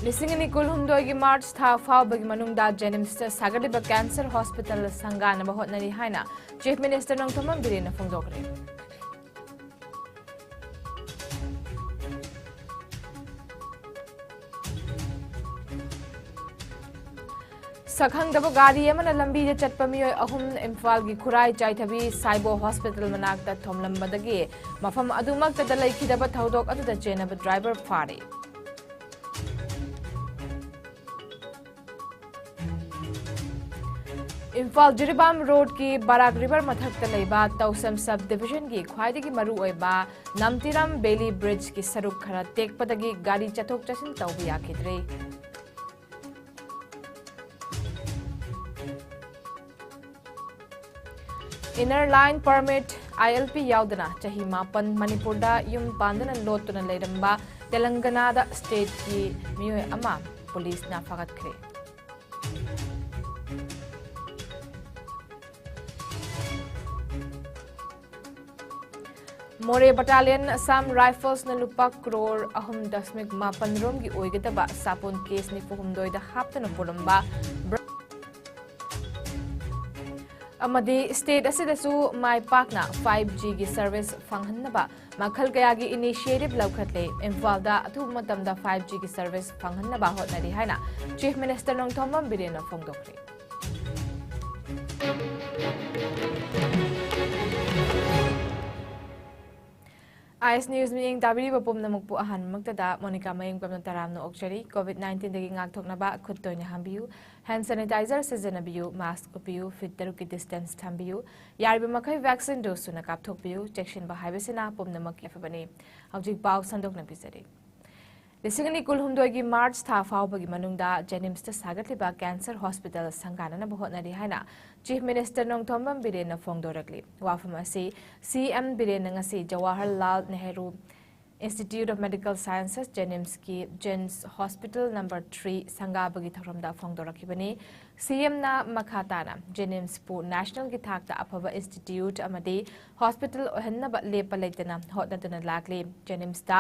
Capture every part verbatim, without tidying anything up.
ꯂꯤꯁꯤꯡ ꯑꯅꯤ ꯀꯨꯟꯍꯨꯝꯗꯣꯏꯒꯤ ꯃꯥꯔꯆ ꯊꯥ ꯐꯥꯎꯕꯒꯤ ꯃꯅꯨꯡꯗ JNIMSꯇ ꯁꯥꯒꯠꯂꯤꯕ cancer hospital ꯁꯪꯒꯥꯅꯕ ꯍꯣꯠꯅꯔꯤ ꯍꯥꯏꯅ Chief Minister ꯅꯣꯡꯊꯣꯝꯕꯝ ꯕꯤꯔꯦꯟꯅ ꯐꯣꯡꯗꯣꯛꯈ꯭ꯔꯦ꯫ ꯁꯛꯈꯪꯗꯕ ꯒꯥꯔꯤ ꯑꯃꯅ ꯂꯝꯕꯤꯗ ꯆꯠꯄ ꯃꯤꯑꯣꯏ ꯑꯍꯨꯝ ꯏꯝꯐꯥꯜꯒꯤ ꯈꯨꯔꯥꯏ ꯆꯥꯏꯊꯕꯤ ꯁꯥꯏꯕꯣ hospital ꯃꯅꯥꯛꯇ ꯊꯣꯝꯂꯝꯕꯗꯒꯤ ꯃꯐꯝ ꯑꯗꯨꯃꯛꯇꯗ ꯂꯩꯈꯤꯗꯕ ꯊꯧꯗꯣꯛ ꯑꯗꯨꯗ ꯆꯦꯟꯅꯕ driver ꯐꯥꯔꯦ꯫ ꯏꯝꯐꯥꯜ ꯖꯤꯔꯤꯕꯥꯝ roadꯀꯤ ꯕꯔꯥꯛ river ꯃꯊꯛꯇ ꯂꯩꯕ ꯇꯧꯁꯝ sub divisionꯒꯤ ꯈ꯭ꯋꯥꯏꯗꯒꯤ ꯃꯔꯨꯑꯣꯏꯕ ꯅꯝꯇꯤꯔꯝ valley bridgeꯀꯤ ꯁꯔꯨꯛ ꯈꯔ ꯇꯦꯛꯄꯗꯒꯤ ꯒꯥꯔꯤ ꯆꯠꯊꯣꯛ ꯆꯠꯁꯤꯟ ꯇꯧꯕ ꯌꯥꯈꯤꯗ꯭ꯔꯦ꯫ Inner Line Permit, ILP ꯌꯥꯎꯗꯅ ꯆꯍꯤ ꯃꯥꯄꯟ ꯃꯅꯤꯄꯨꯔꯗ ꯌꯨꯝ ꯄꯥꯟꯗꯨꯅ ꯂꯣꯠꯇꯨꯅ ꯂꯩꯔꯝꯕ ꯇꯦꯂꯪꯒꯅꯥꯗ stateꯀꯤ ꯃꯤꯑꯣꯏ ꯑꯃ ꯄꯨꯂꯤꯁꯅ ꯐꯥꯒꯠꯈ꯭ꯔꯦ꯫ ꯃꯣꯔꯦ Battalion Assam Riflesꯅ ꯂꯨꯄꯥ ꯀ꯭ꯔꯣꯔ ꯑꯍꯨꯝ ꯗꯁꯃꯤꯛ ꯃꯥꯄꯟ ꯔꯣꯝꯒꯤ ꯑꯣꯏꯒꯗꯕ ꯁꯥꯄꯣꯟ case ꯅꯤꯐꯨ ꯍꯨꯝꯗꯣꯏꯗ ꯍꯥꯞꯇꯨꯅ ꯄꯨꯔꯝꯕ ꯕ꯭ꯔ-, ꯑꯃꯗꯤ state ꯑꯁꯤꯗꯁꯨ ꯃꯥꯏ ꯄꯥꯛꯅ five Gꯒꯤ service ꯐꯪꯍꯟꯅꯕ ꯃꯈꯜ ꯀꯌꯥꯒꯤ initiative ꯂꯧꯈꯠꯂꯦ꯫ ꯏꯝꯐꯥꯜꯗ ꯑꯊꯨꯕ ꯃꯇꯝꯗ five Gꯒꯤ service ꯐꯪꯍꯟꯅꯕ ꯍꯣꯠꯅꯔꯤ ꯍꯥꯏꯅ Chief Minister Nongthombam ꯕꯤꯔꯦꯟꯅ ꯐꯣꯡꯗꯣꯛꯈ꯭ꯔꯦ꯫ IS News ꯃꯤꯠꯌꯦꯡ ꯇꯥꯕꯤꯔꯤꯕ ꯄꯨꯝꯅꯃꯛꯄꯨ ꯑꯍꯥꯟꯕꯃꯛꯇꯗ ꯃꯣꯅꯤꯀꯥ ꯃꯌꯦꯡꯕꯝꯅ ꯇꯔꯥꯝꯅ ꯑꯣꯛꯆꯔꯤ꯫ COVID nineteenꯗꯒꯤ ꯉꯥꯛꯊꯣꯛꯅꯕ ꯈꯨꯠ ꯇꯣꯏꯅ ꯍꯥꯝꯕꯤꯌꯨ, hand sanitizer ꯁꯤꯖꯤꯟꯅꯕꯤꯌꯨ, mask ꯎꯞꯄꯤꯌꯨ, feet ꯇꯔꯨꯛꯀꯤ distance ꯊꯝꯕꯤꯌꯨ, ꯌꯥꯔꯤꯕ ꯃꯈꯩ vaccine dose ꯁꯨꯅ ꯀꯥꯞꯊꯣꯛꯄꯤꯌꯨ꯫ ꯆꯦꯛꯁꯤꯟꯕ ꯍꯥꯏꯕꯁꯤꯅ ꯄꯨꯝꯅꯃꯛꯀꯤ ꯑꯐꯕꯅꯤ꯫ ꯍꯧꯖꯤꯛ ꯄꯥꯎ ꯁꯟꯗꯣꯛꯅ ꯄꯤꯖꯔꯤ꯫ ꯂꯤꯁꯤꯡ ꯑꯅꯤ ꯀꯨꯟꯍꯨꯝꯗꯣꯏꯒꯤ ꯃꯥꯔꯆ ꯊꯥ ꯐꯥꯎꯕꯒꯤ ꯃꯅꯨꯡꯗ JNIMSꯇ ꯁꯥꯒꯠꯂꯤꯕ cancer hospital ꯁꯪꯒꯥꯅꯅꯕ ꯍꯣꯠꯅꯔꯤ ꯍꯥꯏꯅ Chief Minister ꯅꯣꯡꯊꯣꯝꯕꯝ ꯕꯤꯔꯦꯟꯅ ꯐꯣꯡꯗꯣꯔꯛꯂꯤ꯫ ꯋꯥꯐꯝ ꯑꯁꯤ CM ꯕꯤꯔꯦꯟꯅ ꯉꯁꯤ Jawaharlal Nehru Institute of Medical Sciences, JNIMSꯀꯤ JAIMS Hospital number three ꯁꯪꯒꯥꯕꯒꯤ ꯊꯧꯔꯝꯗ ꯐꯣꯡꯗꯣꯔꯛꯈꯤꯕꯅꯤ꯫ CMꯅ ꯃꯈꯥ ꯇꯥꯅ JNIMSꯄꯨ nationalꯒꯤ ꯊꯥꯛꯇ ꯑꯐꯕ institute ꯑꯃꯗꯤ hospital ꯑꯣꯏꯍꯟꯅꯕ ꯂꯦꯞꯄ ꯂꯩꯇꯅ ꯍꯣꯠꯅꯗꯨꯅ ꯂꯥꯛꯂꯤ꯫ JNIMSꯇ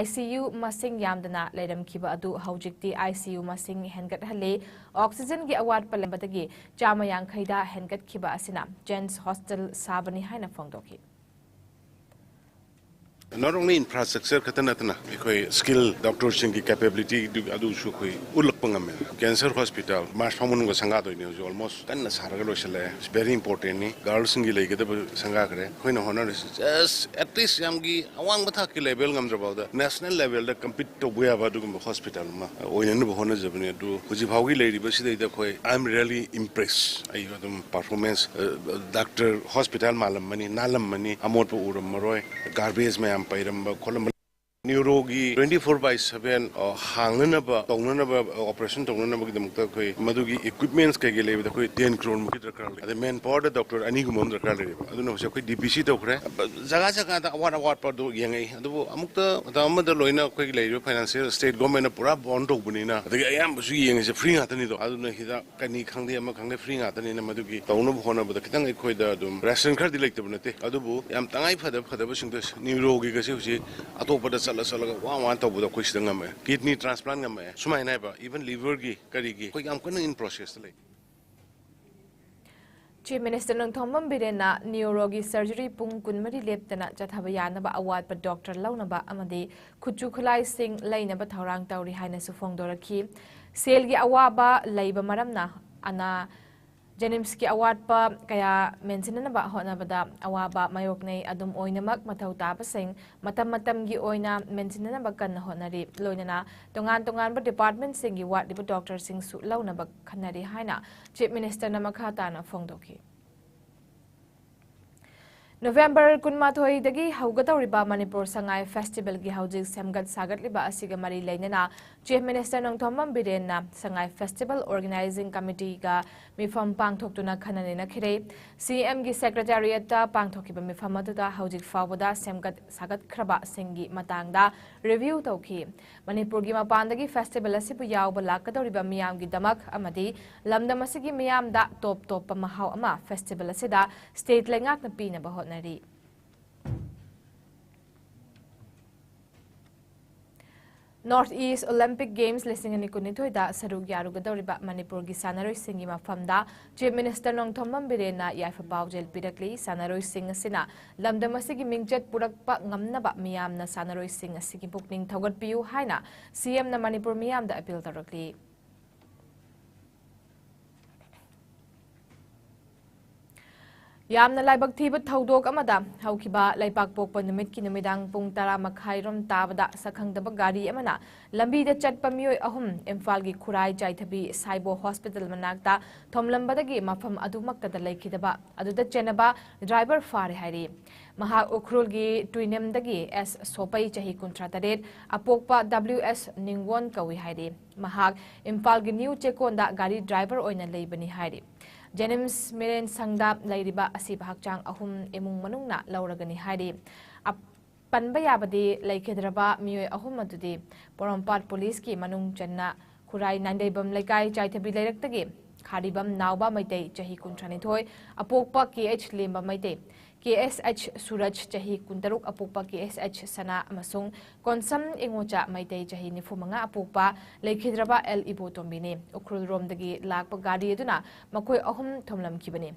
ICU ꯃꯁꯤꯡ ꯌꯥꯝꯗꯅ ꯂꯩꯔꯝꯈꯤꯕ ꯑꯗꯨ ꯍꯧꯖꯤꯛꯇꯤ ICU ꯃꯁꯤꯡ ꯍꯦꯟꯒꯠꯍꯜꯂꯤ꯫ Oxygenꯒꯤ ꯑꯋꯥꯠꯄ ꯂꯩꯔꯝꯕꯗꯒꯤ ꯆꯥꯝꯃ ꯌꯥꯡꯈꯩꯗ ꯍꯦꯟꯒꯠꯈꯤꯕ ꯑꯁꯤꯅ JAIMS Hospital ꯁꯥꯕꯅꯤ ꯍꯥꯏꯅ ꯐꯣꯡꯗꯣꯛꯈꯤ꯫ Not only infrastructure ꯈꯛꯇ ꯅꯠꯇꯅ ꯑꯩꯈꯣꯏ skill doctorꯁꯤꯡꯒꯤ capability ꯑꯗꯨꯁꯨ ꯑꯩꯈꯣꯏ ꯎꯠꯂꯛꯄ ꯉꯝꯃꯦ꯫ Cancer hospital March ꯐꯥꯎ ꯃꯅꯨꯡꯗ ꯁꯪꯒꯥꯗꯣꯏꯅꯦ꯫ ꯍꯧꯖꯤꯛ almost ꯀꯟꯅ ꯁꯥꯔꯒ ꯂꯣꯏꯁꯤꯜꯂꯛꯑꯦ꯫ It's very importantꯅꯤ꯫ Girlsꯁꯤꯡꯒꯤ ꯂꯩꯒꯗꯕ ꯁꯪꯒꯥꯈ꯭ꯔꯦ꯫ ꯑꯩꯈꯣꯏꯅ ꯍꯣꯠꯅꯔꯤꯁꯤ just at least ꯌꯥꯝꯒꯤ ꯑꯋꯥꯡꯕ ꯊꯥꯛꯀꯤ level ꯉꯝꯗ꯭ꯔꯐꯥꯎꯗ national levelꯗ compete ꯇꯧꯕ ꯌꯥꯕ ꯑꯗꯨꯒꯨꯝꯕ hospital ꯑꯃ ꯑꯣꯏꯅꯅꯕ ꯍꯣꯠꯅꯖꯕꯅꯤ꯫ ꯑꯗꯨ ꯍꯧꯖꯤꯛ ꯐꯥꯎꯒꯤ ꯂꯩꯔꯤꯕꯁꯤꯗꯩꯗ ꯑꯩꯈꯣꯏ I am really impressed꯫ ꯑꯩ ꯑꯗꯨꯝ performance doctor hospital ꯃꯥꯜꯂꯝꯃꯅꯤ, ꯅꯥꯜꯂꯝꯃꯅꯤ, ꯑꯃꯣꯠꯄ ꯎꯔꯝꯃꯔꯣꯏ, garbage ꯃꯌꯥꯝ ꯄꯩꯔꯝꯕ ꯈꯣꯠꯂꯝꯕ꯫ Neuroꯒꯤ twenty four by seven ꯍꯥꯡꯅꯅꯕ ꯇꯧꯅꯅꯕ operation ꯇꯧꯅꯅꯕꯒꯤꯗꯃꯛꯇ ꯑꯩꯈꯣꯏ ꯃꯗꯨꯒꯤ equipments ꯀꯩꯀꯩ ꯂꯩꯕꯗ ꯑꯩꯈꯣꯏ ten crore ꯃꯨꯛꯀꯤ ꯗꯔꯀꯥꯔ ꯂꯩ꯫ ꯑꯗꯩ manpowerꯗ doctor ꯑꯅꯤꯒꯨꯝꯕ ꯑꯃ ꯗꯔꯀꯥꯔ ꯂꯩꯔꯦꯕ꯫ ꯑꯗꯨꯅ ꯍꯧꯖꯤꯛ ꯑꯩꯈꯣꯏ DBC ꯇꯧꯈ꯭ꯔꯦ꯫ ꯖꯒꯥ ꯖꯒꯥꯗ ꯑꯋꯥꯠ ꯑꯋꯥꯠꯄꯗꯣ ꯌꯦꯡꯉꯛꯏ꯫ ꯑꯗꯨꯕꯨ ꯑꯃꯨꯛꯇ ꯃꯇꯝ ꯑꯃꯗ ꯂꯣꯏꯅ ꯑꯩꯈꯣꯏꯒꯤ ꯂꯩꯔꯤꯕ financial state governmentꯅ ꯄꯨꯔꯥ bound ꯇꯧꯕꯅꯤꯅ, ꯑꯗꯒꯤ ꯑꯌꯥꯝꯕꯁꯨ ꯌꯦꯡꯉꯤꯁꯦ free ꯉꯥꯛꯇꯅꯤꯗꯣ꯫ ꯑꯗꯨꯅ ꯍꯤꯗꯥꯛ ꯀꯅꯤ ꯈꯪꯗꯦ ꯑꯃ ꯈꯪꯗꯦ free ꯉꯥꯛꯇꯅꯤꯅ ꯃꯗꯨꯒꯤ ꯇꯧꯅꯕ ꯍꯣꯠꯅꯕꯗ ꯈꯤꯇꯪ ꯑꯩꯈꯣꯏꯗ ꯑꯗꯨꯝ ration ꯈꯔꯗꯤ ꯂꯩꯇꯕ ꯅꯠꯇꯦ꯫ ꯑꯗꯨꯕꯨ ꯌꯥꯝ ꯇꯉꯥꯏ ꯐꯗꯕ ꯐꯗꯕꯁꯤꯡꯗꯣ neuroꯒꯤꯒꯁꯦ ꯍꯧꯖꯤꯛ ꯑꯇꯣꯞꯄꯗ ꯆꯠꯂ ꯆꯠꯂꯒ ꯋꯥ ꯋꯥ ꯇꯧꯕꯗꯣ ꯑꯩꯈꯣꯏ ꯁꯤꯗ ꯉꯝꯃꯛꯑꯦ꯫ Kidney transplant ꯉꯝꯃꯛꯑꯦ꯫ ꯁꯨꯃꯥꯏꯅ ꯍꯥꯏꯕ even liverꯒꯤ ꯀꯔꯤꯒꯤ ꯑꯩꯈꯣꯏ ꯌꯥꯝ ꯀꯟꯅ in processꯇ ꯂꯩ꯫ Chief Minister ꯅꯣꯡꯊꯣꯝꯕꯝ ꯕꯤꯔꯦꯟꯅ neuroꯒꯤ surgery ꯄꯨꯡ ꯀꯨꯟꯃꯔꯤ ꯂꯦꯞꯇꯅ ꯆꯠꯊꯕ ꯌꯥꯅꯕ ꯑꯋꯥꯠꯄ doctor ꯂꯧꯅꯕ ꯑꯃꯗꯤ ꯈꯨꯠꯁꯨ ꯈꯨꯠꯂꯥꯏꯁꯤꯡ ꯂꯩꯅꯕ ꯊꯧꯔꯥꯡ ꯇꯧꯔꯤ ꯍꯥꯏꯅꯁꯨ ꯐꯣꯡꯗꯣꯔꯛꯈꯤ꯫ ꯁꯦꯜꯒꯤ ꯑꯋꯥꯕ ꯂꯩꯕ ꯃꯔꯝꯅ ꯑꯅꯥ JNIMSꯀꯤ ꯑꯋꯥꯠꯄ ꯀꯌꯥ ꯃꯦꯟꯁꯤꯟꯅꯅꯕ ꯍꯣꯠꯅꯕꯗ ꯑꯋꯥꯕ ꯃꯥꯌꯣꯛꯅꯩ꯫ ꯑꯗꯨꯝ ꯑꯣꯏꯅꯃꯛ ꯃꯊꯧ ꯇꯥꯕꯁꯤꯡ ꯃꯇꯝ ꯃꯇꯝꯒꯤ ꯑꯣꯏꯅ ꯃꯦꯟꯁꯤꯟꯅꯅꯕ ꯀꯟꯅ ꯍꯣꯠꯅꯔꯤ꯫ ꯂꯣꯏꯅꯅ ꯇꯣꯉꯥꯟ ꯇꯣꯉꯥꯟꯕ departmentꯁꯤꯡꯒꯤ ꯋꯥꯠꯂꯤꯕ doctorꯁꯤꯡꯁꯨ ꯂꯧꯅꯕ ꯈꯟꯅꯔꯤ ꯍꯥꯏꯅ Chief Ministerꯅ ꯃꯈꯥ ꯇꯥꯅ ꯐꯣꯡꯗꯣꯛꯈꯤ꯫ ꯅꯣꯚꯦꯝꯕꯔ ꯀꯨꯟꯃꯥꯊꯣꯏꯗꯒꯤ ꯍꯧꯒꯗꯧꯔꯤꯕ ꯃꯅꯤꯄꯨꯔ ꯁꯉꯥꯏ ꯐꯦꯁꯇꯤꯚꯦꯜꯒꯤ ꯍꯧꯖꯤꯛ ꯁꯦꯝꯒꯠ ꯁꯥꯒꯠꯂꯤꯕ ꯑꯁꯤꯒ ꯃꯔꯤ ꯂꯩꯅꯅ Chief Minister ꯅꯣꯡꯊꯣꯝꯕꯝ ꯕꯤꯔꯦꯟꯅ ꯁꯉꯥꯏ ꯐꯦꯁꯇꯤꯚꯦꯜ ꯑꯣꯔꯒꯅꯥꯏꯖꯤꯡ ꯀꯃꯤꯇꯤꯒ ꯃꯤꯐꯝ ꯄꯥꯡꯊꯣꯛꯇꯨꯅ ꯈꯟꯅ ꯅꯩꯅꯈꯤꯔꯦ꯫ ꯁꯤ ꯑꯦꯝꯒꯤ ꯁꯦꯀ꯭ꯔꯦꯇꯦꯔꯤꯌꯦꯠꯇ ꯄꯥꯡꯊꯣꯛꯈꯤꯕ ꯃꯤꯐꯝ ꯑꯗꯨꯗ ꯍꯧꯖꯤꯛ ꯐꯥꯎꯕꯗ ꯁꯦꯝꯒꯠ ꯁꯥꯒꯠꯈ꯭ꯔꯕꯁꯤꯡꯒꯤ ꯃꯇꯥꯡꯗ ꯔꯤꯚꯤꯌꯨ ꯇꯧꯈꯤ꯫ ꯃꯅꯤꯄꯨꯔꯒꯤ ꯃꯄꯥꯟꯗꯒꯤ ꯐꯦꯁꯇꯤꯚꯦꯜ ꯑꯁꯤꯕꯨ ꯌꯥꯎꯕ ꯂꯥꯛꯀꯗꯧꯔꯤꯕ ꯃꯤꯌꯥꯝꯒꯤꯗꯃꯛ ꯑꯃꯗꯤ ꯂꯝꯗꯝ ꯑꯁꯤꯒꯤ ꯃꯤꯌꯥꯝꯗ ꯇꯣꯞ ꯇꯣꯞꯄ ꯃꯍꯥꯎ ꯑꯃ ꯐꯦꯁꯇꯤꯚꯦꯜ ꯑꯁꯤꯗ ꯁ꯭ꯇꯦꯠ ꯂꯩꯉꯥꯛꯅ ꯄꯤꯅꯕ ꯍꯣꯠꯅꯔꯤ꯫ North East Olympic Games ꯂꯤꯁꯤꯡ ꯑꯅꯤ ꯀꯨꯟꯅꯤꯊꯣꯏꯗ ꯁꯔꯨꯛ ꯌꯥꯔꯨꯒꯗꯧꯔꯤꯕ ꯃꯅꯤꯄꯨꯔꯒꯤ ꯁꯥꯟꯅꯔꯣꯏꯁꯤꯡꯒꯤ ꯃꯐꯝꯗ Chief Minister ꯅꯣꯡꯊꯣꯝꯕꯝ ꯕꯤꯔꯦꯟꯅ ꯌꯥꯏꯐ ꯄꯥꯎꯖꯦꯜ ꯄꯤꯔꯛꯂꯤ꯫ ꯁꯥꯟꯅꯔꯣꯏꯁꯤꯡ ꯑꯁꯤꯅ ꯂꯝꯗꯝ ꯑꯁꯤꯒꯤ ꯃꯤꯡꯆꯠ ꯄꯨꯔꯛꯄ ꯉꯝꯅꯕ ꯃꯤꯌꯥꯝꯅ ꯁꯥꯟꯅꯔꯣꯏꯁꯤꯡ ꯑꯁꯤꯒꯤ ꯄꯨꯛꯅꯤꯡ ꯊꯧꯒꯠꯄꯤꯌꯨ ꯍꯥꯏꯅ ꯁꯤ ꯑꯦꯝꯅ ꯃꯅꯤꯄꯨꯔ ꯃꯤꯌꯥꯝꯗ ꯑꯄꯤꯜ ꯇꯧꯔꯛꯂꯤ꯫ ꯌꯥꯝꯅ ꯂꯥꯏꯕꯛ ꯊꯤꯕ ꯊꯧꯗꯣꯛ ꯑꯃꯗ ꯍꯧꯈꯤꯕ ꯂꯩꯄꯥꯛꯄꯣꯛꯄ ꯅꯨꯃꯤꯠꯀꯤ ꯅꯨꯃꯤꯗꯥꯡ ꯄꯨꯡ ꯇꯔꯥ ꯃꯈꯥꯏꯔꯣꯝ ꯇꯥꯕꯗ ꯁꯛꯈꯪꯗꯕ ꯒꯥꯔꯤ ꯑꯃꯅ ꯂꯝꯕꯤꯗ ꯆꯠꯄ ꯃꯤꯑꯣꯏ ꯑꯍꯨꯝ ꯏꯝꯐꯥꯜꯒꯤ ꯈꯨꯔꯥꯏ ꯆꯥꯏꯊꯕꯤ ꯁꯥꯏꯕꯣ ꯍꯣꯁꯄꯤꯇꯥꯜ ꯃꯅꯥꯛꯇ ꯊꯣꯝꯂꯝꯕꯗꯒꯤ ꯃꯐꯝ ꯑꯗꯨꯃꯛꯇꯗ ꯂꯩꯈꯤꯗꯕ ꯑꯗꯨꯗ ꯆꯦꯟꯅꯕ ꯗ꯭ꯔꯥꯏꯚꯔ ꯐꯥꯔꯦ ꯍꯥꯏꯔꯤ꯫ ꯃꯍꯥꯛ ꯎꯈ꯭ꯔꯨꯜꯒꯤ ꯇꯨꯏꯅꯦꯝꯗꯒꯤ ꯑꯦꯁ ꯁꯣꯄꯩ, ꯆꯍꯤ ꯀꯨꯟꯊ꯭ꯔꯥ ꯇꯔꯦꯠ, ꯑꯄꯣꯛꯄ ꯗꯕ꯭ꯂꯤꯎ ꯑꯦꯁ ꯅꯤꯡꯋꯣꯟ ꯀꯧꯏ ꯍꯥꯏꯔꯤ꯫ ꯃꯍꯥꯛ ꯏꯝꯐꯥꯜꯒꯤ ꯅ꯭ꯌꯨ ꯆꯦꯛꯀꯣꯟꯗ ꯒꯥꯔꯤ ꯗ꯭ꯔꯥꯏꯚꯔ ꯑꯣꯏꯅ ꯂꯩꯕꯅꯤ ꯍꯥꯏꯔꯤ꯫ ꯖꯦꯅꯤꯝꯁ ꯃꯤꯔꯦꯟ ꯁꯪꯗ ꯂꯩꯔꯤꯕ ꯑꯁꯤꯕ ꯍꯛꯆꯥꯡ ꯑꯍꯨꯝ ꯏꯃꯨꯡ ꯃꯅꯨꯡꯅ ꯂꯧꯔꯒꯅꯤ ꯍꯥꯏꯔꯤ꯫ ꯑꯞ-, ꯄꯟꯕ ꯌꯥꯕꯗꯤ ꯂꯩꯈꯤꯗ꯭ꯔꯕ ꯃꯤꯑꯣꯏ ꯑꯍꯨꯝ ꯑꯗꯨꯗꯤ ꯄꯣꯔꯣꯝꯄꯥꯠ ꯄꯨꯂꯤꯁꯀꯤ ꯃꯅꯨꯡ ꯆꯟꯅ ꯈꯨꯔꯥꯏ ꯅꯥꯏꯟꯗꯩꯕꯝ ꯂꯩꯀꯥꯏ ꯆꯥꯏꯊꯕꯤ ꯂꯩꯔꯛꯇꯒꯤ ꯈꯥꯔꯤꯕꯝ ꯅꯥꯎꯕ ꯃꯩꯇꯩ, ꯆꯍꯤ ꯀꯨꯟꯊ꯭ꯔꯥꯅꯤꯊꯣꯏ, ꯑꯄꯣꯛꯄ ꯀꯦ ꯑꯩꯆ ꯂꯦꯝꯕ ꯃꯩꯇꯩ, ꯀꯦ ꯑꯦꯁ ꯑꯩꯆ ꯁꯨꯔꯖ, ꯆꯍꯤ ꯀꯨꯟꯇꯔꯨꯛ, ꯑꯄꯣꯛꯄ ꯀꯦ ꯑꯦꯁ ꯑꯩꯆ ꯁꯅꯥ ꯑꯃꯁꯨꯡ ꯀꯣꯟꯁꯝ ꯏꯉꯣꯆꯥ ꯃꯩꯇꯩ, ꯆꯍꯤ ꯅꯤꯐꯨ ꯃꯉꯥ, ꯑꯄꯣꯛꯄ ꯂꯩꯈꯤꯗ꯭ꯔꯕ ꯑꯦꯜ ꯏꯕꯣꯇꯣꯝꯕꯤꯅꯤ꯫ ꯎꯈ꯭ꯔꯨꯜ ꯔꯣꯝꯗꯒꯤ ꯂꯥꯛꯄ ꯒꯥꯔꯤ ꯑꯗꯨꯅ ꯃꯈꯣꯏ ꯑꯍꯨꯝ ꯊꯣꯝꯂꯝꯈꯤꯕꯅꯤ꯫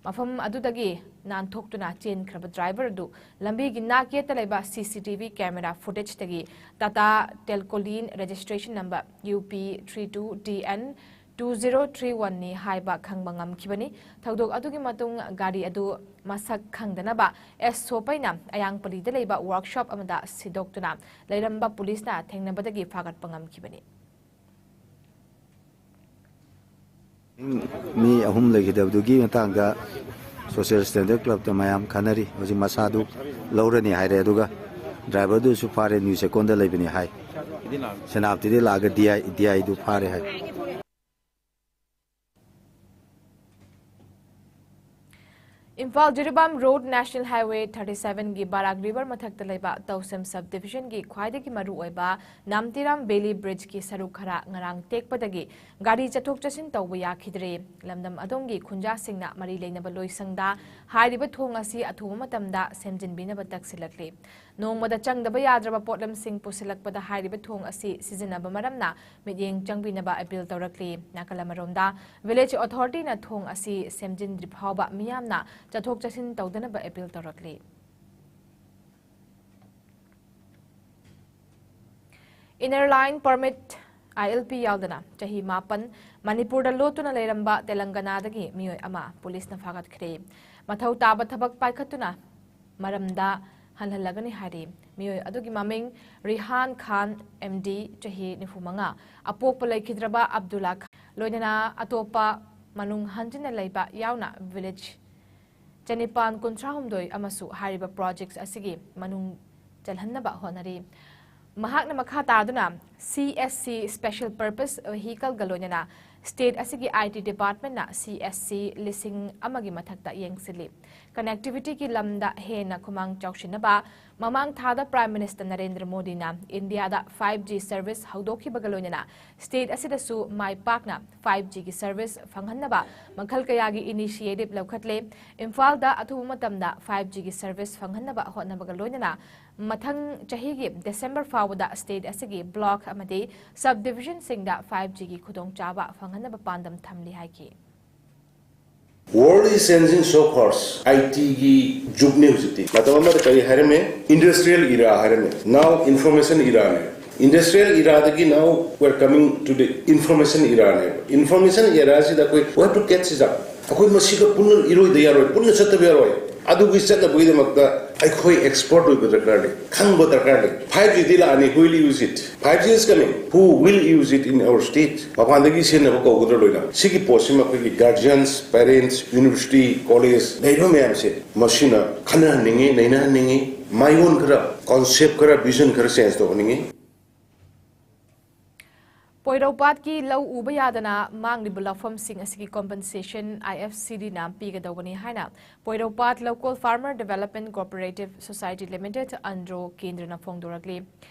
ꯃꯐꯝ ꯑꯗꯨꯗꯒꯤ ꯅꯥꯟꯊꯣꯛꯇꯨꯅ ꯆꯦꯟꯈ꯭ꯔꯕ ꯗ꯭ꯔꯥꯏꯚꯔ ꯑꯗꯨ ꯂꯝꯕꯤꯒꯤ ꯅꯥꯛꯌꯦꯠꯇ ꯂꯩꯕ C C T V camera ꯐꯨꯇꯦꯖꯇꯒꯤ Tata Telcoline registration number U P three two D N two zero three ꯋꯥꯟꯅꯤ ꯍꯥꯏꯕ ꯈꯪꯕ ꯉꯝꯈꯤꯕꯅꯤ꯫ ꯊꯧꯗꯣꯛ ꯑꯗꯨꯒꯤ ꯃꯇꯨꯡ ꯒꯥꯔꯤ ꯑꯗꯨ ꯃꯁꯛ ꯈꯪꯗꯅꯕ ꯑꯦꯁ ꯁꯣꯄꯩꯅ ꯑꯌꯥꯡꯄꯜꯂꯤꯗ ꯂꯩꯕ ꯋꯥꯔꯛꯁꯣꯞ ꯑꯃꯗ ꯁꯤꯗꯣꯛꯇꯨꯅ ꯂꯩꯔꯝꯕ ꯄꯨꯂꯤꯁꯅ ꯊꯦꯡꯅꯕꯗꯒꯤ ꯐꯥꯒꯠꯄ ꯉꯝꯈꯤꯕꯅꯤ꯫ ꯃꯤ ꯑꯍꯨꯝ ꯂꯩꯈꯤꯗꯕꯗꯨꯒꯤ ꯃꯇꯥꯡꯗ Social Standard Clubꯇ ꯃꯌꯥꯝ ꯈꯟꯅꯔꯤ꯫ ꯍꯧꯖꯤꯛ ꯃꯁꯥꯗꯨ ꯂꯧꯔꯅꯤ ꯍꯥꯏꯔꯦ, ꯑꯗꯨꯒ driverꯗꯨꯁꯨ ꯐꯥꯔꯦ, ꯅ꯭ꯌꯨ ꯆꯦꯛꯀꯣꯟꯗ ꯂꯩꯕꯅꯤ ꯍꯥꯏ꯫ ꯁꯦꯅꯥꯄꯇꯤꯗꯒꯤ ꯂꯥꯛꯑꯒ D I, D Iꯗꯨ ꯐꯥꯔꯦ ꯍꯥꯏ꯫ Imphal Jiribam road National Highway thirty sevenꯒꯤ ꯕꯔꯥꯛ ꯔꯤꯚꯔ ꯃꯊꯛꯇ ꯂꯩꯕ ꯇꯧꯁꯦꯝ sub divisionꯒꯤ ꯈ꯭ꯋꯥꯏꯗꯒꯤ ꯃꯔꯨꯑꯣꯏꯕ ꯅꯥꯝꯇꯤꯔꯥꯝ ꯕꯦꯂꯤ ꯕ꯭ꯔꯤꯖꯀꯤ ꯁꯔꯨꯛ ꯈꯔ ꯉꯔꯥꯡ ꯇꯦꯛꯄꯗꯒꯤ ꯒꯥꯔꯤ ꯆꯠꯊꯣꯛ ꯆꯠꯁꯤꯟ ꯇꯧꯕ ꯌꯥꯈꯤꯗ꯭ꯔꯦ꯫ ꯂꯝꯗꯝ ꯑꯗꯣꯝꯒꯤ ꯈꯨꯟꯖꯥꯁꯤꯡꯅ ꯃꯔꯤ ꯂꯩꯅꯕ ꯂꯣꯏꯁꯪꯗ ꯍꯥꯏꯔꯤꯕ ꯊꯣꯡ ꯑꯁꯤ ꯑꯊꯨꯕ ꯃꯇꯝꯗ ꯁꯦꯝꯖꯤꯟꯕꯤꯅꯕ ꯇꯛꯁꯤꯜꯂꯛꯂꯤ꯫ ꯅꯣꯡꯃꯗ ꯆꯪꯗꯕ ꯌꯥꯗ꯭ꯔꯕ ꯄꯣꯠꯂꯝꯁꯤꯡ ꯄꯨꯁꯤꯜꯂꯛꯄꯗ ꯍꯥꯏꯔꯤꯕ ꯊꯣꯡ ꯑꯁꯤ ꯁꯤꯖꯤꯟꯅꯕ ꯃꯔꯝꯅ ꯃꯤꯠꯌꯦꯡ ꯆꯪꯕꯤꯅꯕ appeal ꯇꯧꯔꯛꯂꯤ꯫ ꯅꯥꯀꯜ ꯑꯃꯔꯣꯝꯗ, village authorityꯅ ꯊꯣꯡ ꯑꯁꯤ ꯁꯦꯝꯖꯤꯟꯗ꯭ꯔꯤ ꯐꯥꯎꯕ ꯃꯤꯌꯥꯝꯅ ꯆꯠꯊꯣꯛ ꯆꯠꯁꯤꯟ ꯇꯧꯗꯅꯕ appeal ꯇꯧꯔꯛꯂꯤ꯫ Inner Line Permit, I L P ꯌꯥꯎꯗꯅ ꯆꯍꯤ ꯃꯥꯄꯟ ꯃꯅꯤꯄꯨꯔꯗ ꯂꯣꯠꯇꯨꯅ ꯂꯩꯔꯝꯕ ꯇꯦꯂꯪꯒꯅꯥꯗꯒꯤ ꯃꯤꯑꯣꯏ ꯑꯃ ꯄꯨꯂꯤꯁꯅ ꯐꯥꯒꯠꯈ꯭ꯔꯦ꯫ ꯃꯊꯧ ꯇꯥꯕ ꯊꯕꯛ ꯄꯥꯏꯈꯠꯇꯨꯅ ꯃꯔꯝꯗ ꯍꯜꯍꯜꯂꯒꯅꯤ ꯍꯥꯏꯔꯤ꯫ ꯃꯤꯑꯣꯏ ꯑꯗꯨꯒꯤ ꯃꯃꯤꯡ ꯔꯤꯍꯥꯟ ꯈꯥꯟ, M D, ꯆꯍꯤ ꯅꯤꯐꯨ ꯃꯉꯥ, ꯑꯄꯣꯛꯄ ꯂꯩꯈꯤꯗ꯭ꯔꯕ ꯑꯕꯗꯨꯜꯂꯥ ꯈꯥꯟ, ꯂꯣꯏꯅꯅ ꯑꯇꯣꯞꯄ ꯃꯅꯨꯡ ꯍꯟꯖꯤꯟꯅ ꯂꯩꯕ ꯌꯥꯎꯅ village ꯆꯅꯤꯄꯥꯟ ꯀꯨꯟꯊ꯭ꯔꯥ ꯍꯨꯝꯗꯣꯏ ꯑꯃꯁꯨ ꯍꯥꯏꯔꯤꯕ projects ꯑꯁꯤꯒꯤ ꯃꯅꯨꯡ ꯆꯜꯍꯟꯅꯕ ꯍꯣꯠꯅꯔꯤ꯫ ꯃꯍꯥꯛꯅ ꯃꯈꯥ ꯇꯥꯗꯨꯅ C S C special purpose vehicleꯒ ꯂꯣꯏꯅꯅ state ꯑꯁꯤꯒꯤ I T departmentꯅ C S C ꯂꯤꯁꯤꯡ ꯑꯃꯒꯤ ꯃꯊꯛꯇ ꯌꯦꯡꯁꯤꯜꯂꯤ꯫ Connectivityꯒꯤ ꯂꯝꯗ ꯍꯦꯟꯅ ꯈꯨꯃꯥꯡ ꯆꯥꯎꯁꯤꯟꯅꯕ ꯃꯃꯥꯡ ꯊꯥꯗ Prime Minister ꯅꯔꯦꯟꯗ꯭ꯔ ꯃꯣꯗꯤꯅ ꯏꯟꯗꯤꯌꯥꯗ five G service ꯍꯧꯗꯣꯛꯈꯤꯕꯒ ꯂꯣꯏꯅꯅ state ꯑꯁꯤꯗꯁꯨ ꯃꯥꯏ ꯄꯥꯛꯅ five Gꯒꯤ service ꯐꯪꯍꯟꯅꯕ ꯃꯈꯜ ꯀꯌꯥꯒꯤ initiative ꯂꯧꯈꯠꯂꯦ꯫ ꯏꯝꯐꯥꯜꯗ ꯑꯊꯨꯕ ꯃꯇꯝꯗ five Gꯒꯤ service ꯐꯪꯍꯟꯅꯕ ꯍꯣꯠꯅꯕꯒ ꯂꯣꯏꯅꯅ ꯃꯊꯪ ꯆꯍꯤꯒꯤ December ꯐꯥꯎꯕꯗ state ꯑꯁꯤꯒꯤ block ꯑꯃꯗꯤ sub divisionꯁꯤꯡꯗ five Gꯒꯤ ꯈꯨꯗꯣꯡꯆꯥꯕ ꯐꯪꯍꯟꯅꯕ ꯄꯥꯟꯗꯝ ꯊꯝꯂꯤ ꯍꯥꯏꯈꯤ꯫ World is changing so fast. I Tꯒꯤ ꯖꯨꯒꯅꯤ ꯍꯧꯖꯤꯛꯇꯤ꯫ ꯃꯇꯝ ꯑꯃꯗ ꯀꯔꯤ ꯍꯥꯏꯔꯝꯃꯦ? Industrial era ꯍꯥꯏꯔꯝꯃꯦ꯫ Now information eraꯅꯦ꯫ Industrial eraꯗꯒꯤ now we're coming to the information eraꯅꯦ꯫ Information eraꯁꯤꯗ ꯑꯩꯈꯣꯏ we have to catch this up꯫ ꯑꯩꯈꯣꯏ ꯃꯁꯤꯒ ꯄꯨꯟꯅ ꯏꯔꯣꯏꯗ ꯌꯥꯔꯣꯏ, ꯄꯨꯟꯅ ꯆꯠꯇꯕ ꯌꯥꯔꯣꯏ꯫ ꯑꯗꯨꯒꯤ ꯆꯠꯅꯕꯒꯤꯗꯃꯛꯇ ꯑꯩꯈꯣꯏ expert ꯑꯣꯏꯕ ꯗꯔꯀꯥꯔ ꯂꯩ, ꯈꯪꯕ ꯗꯔꯀꯥꯔ ꯂꯩ꯫ Five G ꯗꯤ ꯂꯥꯛꯑꯅꯤ, who will use it? Five G is coming, who will use it in our state? ꯃꯄꯥꯟꯗꯒꯤ ꯁꯤꯖꯤꯟꯅꯕ ꯀꯧꯒꯗ꯭ꯔꯥ ꯂꯣꯏꯅ? ꯁꯤꯒꯤ ꯄꯣꯠꯁꯤꯃ ꯑꯩꯈꯣꯏꯒꯤ guardians, parents, university, college ꯂꯩꯔꯤꯕ ꯃꯌꯥꯝꯁꯦ ꯃꯁꯤꯅ ꯈꯟꯅꯍꯟꯅꯤꯡꯉꯤ, ꯅꯩꯅꯍꯟꯅꯤꯡꯉꯤ, ꯃꯥꯏꯑꯣꯟ ꯈꯔ, concept ꯈꯔ, vision ꯈꯔ change ꯇꯧꯍꯟꯅꯤꯡꯉꯤ꯫ ꯄꯣꯏꯔꯧꯄꯥꯠꯀꯤ ꯂꯧ ꯎꯕ ꯌꯥꯗꯅ ꯃꯥꯡꯂꯤꯕ ꯂꯧꯐꯝꯁꯤꯡ ꯑꯁꯤꯒꯤ compensation I F C D ꯅ ꯄꯤꯒꯗꯧꯕꯅꯤ ꯍꯥꯏꯅ ꯄꯣꯏꯔꯧꯄꯥꯠ Local Farmer Development Cooperative Society Limited, Andro ꯀꯦꯟꯗ꯭ꯔꯅ ꯐꯣꯡꯗꯣꯔꯛꯂꯤ꯫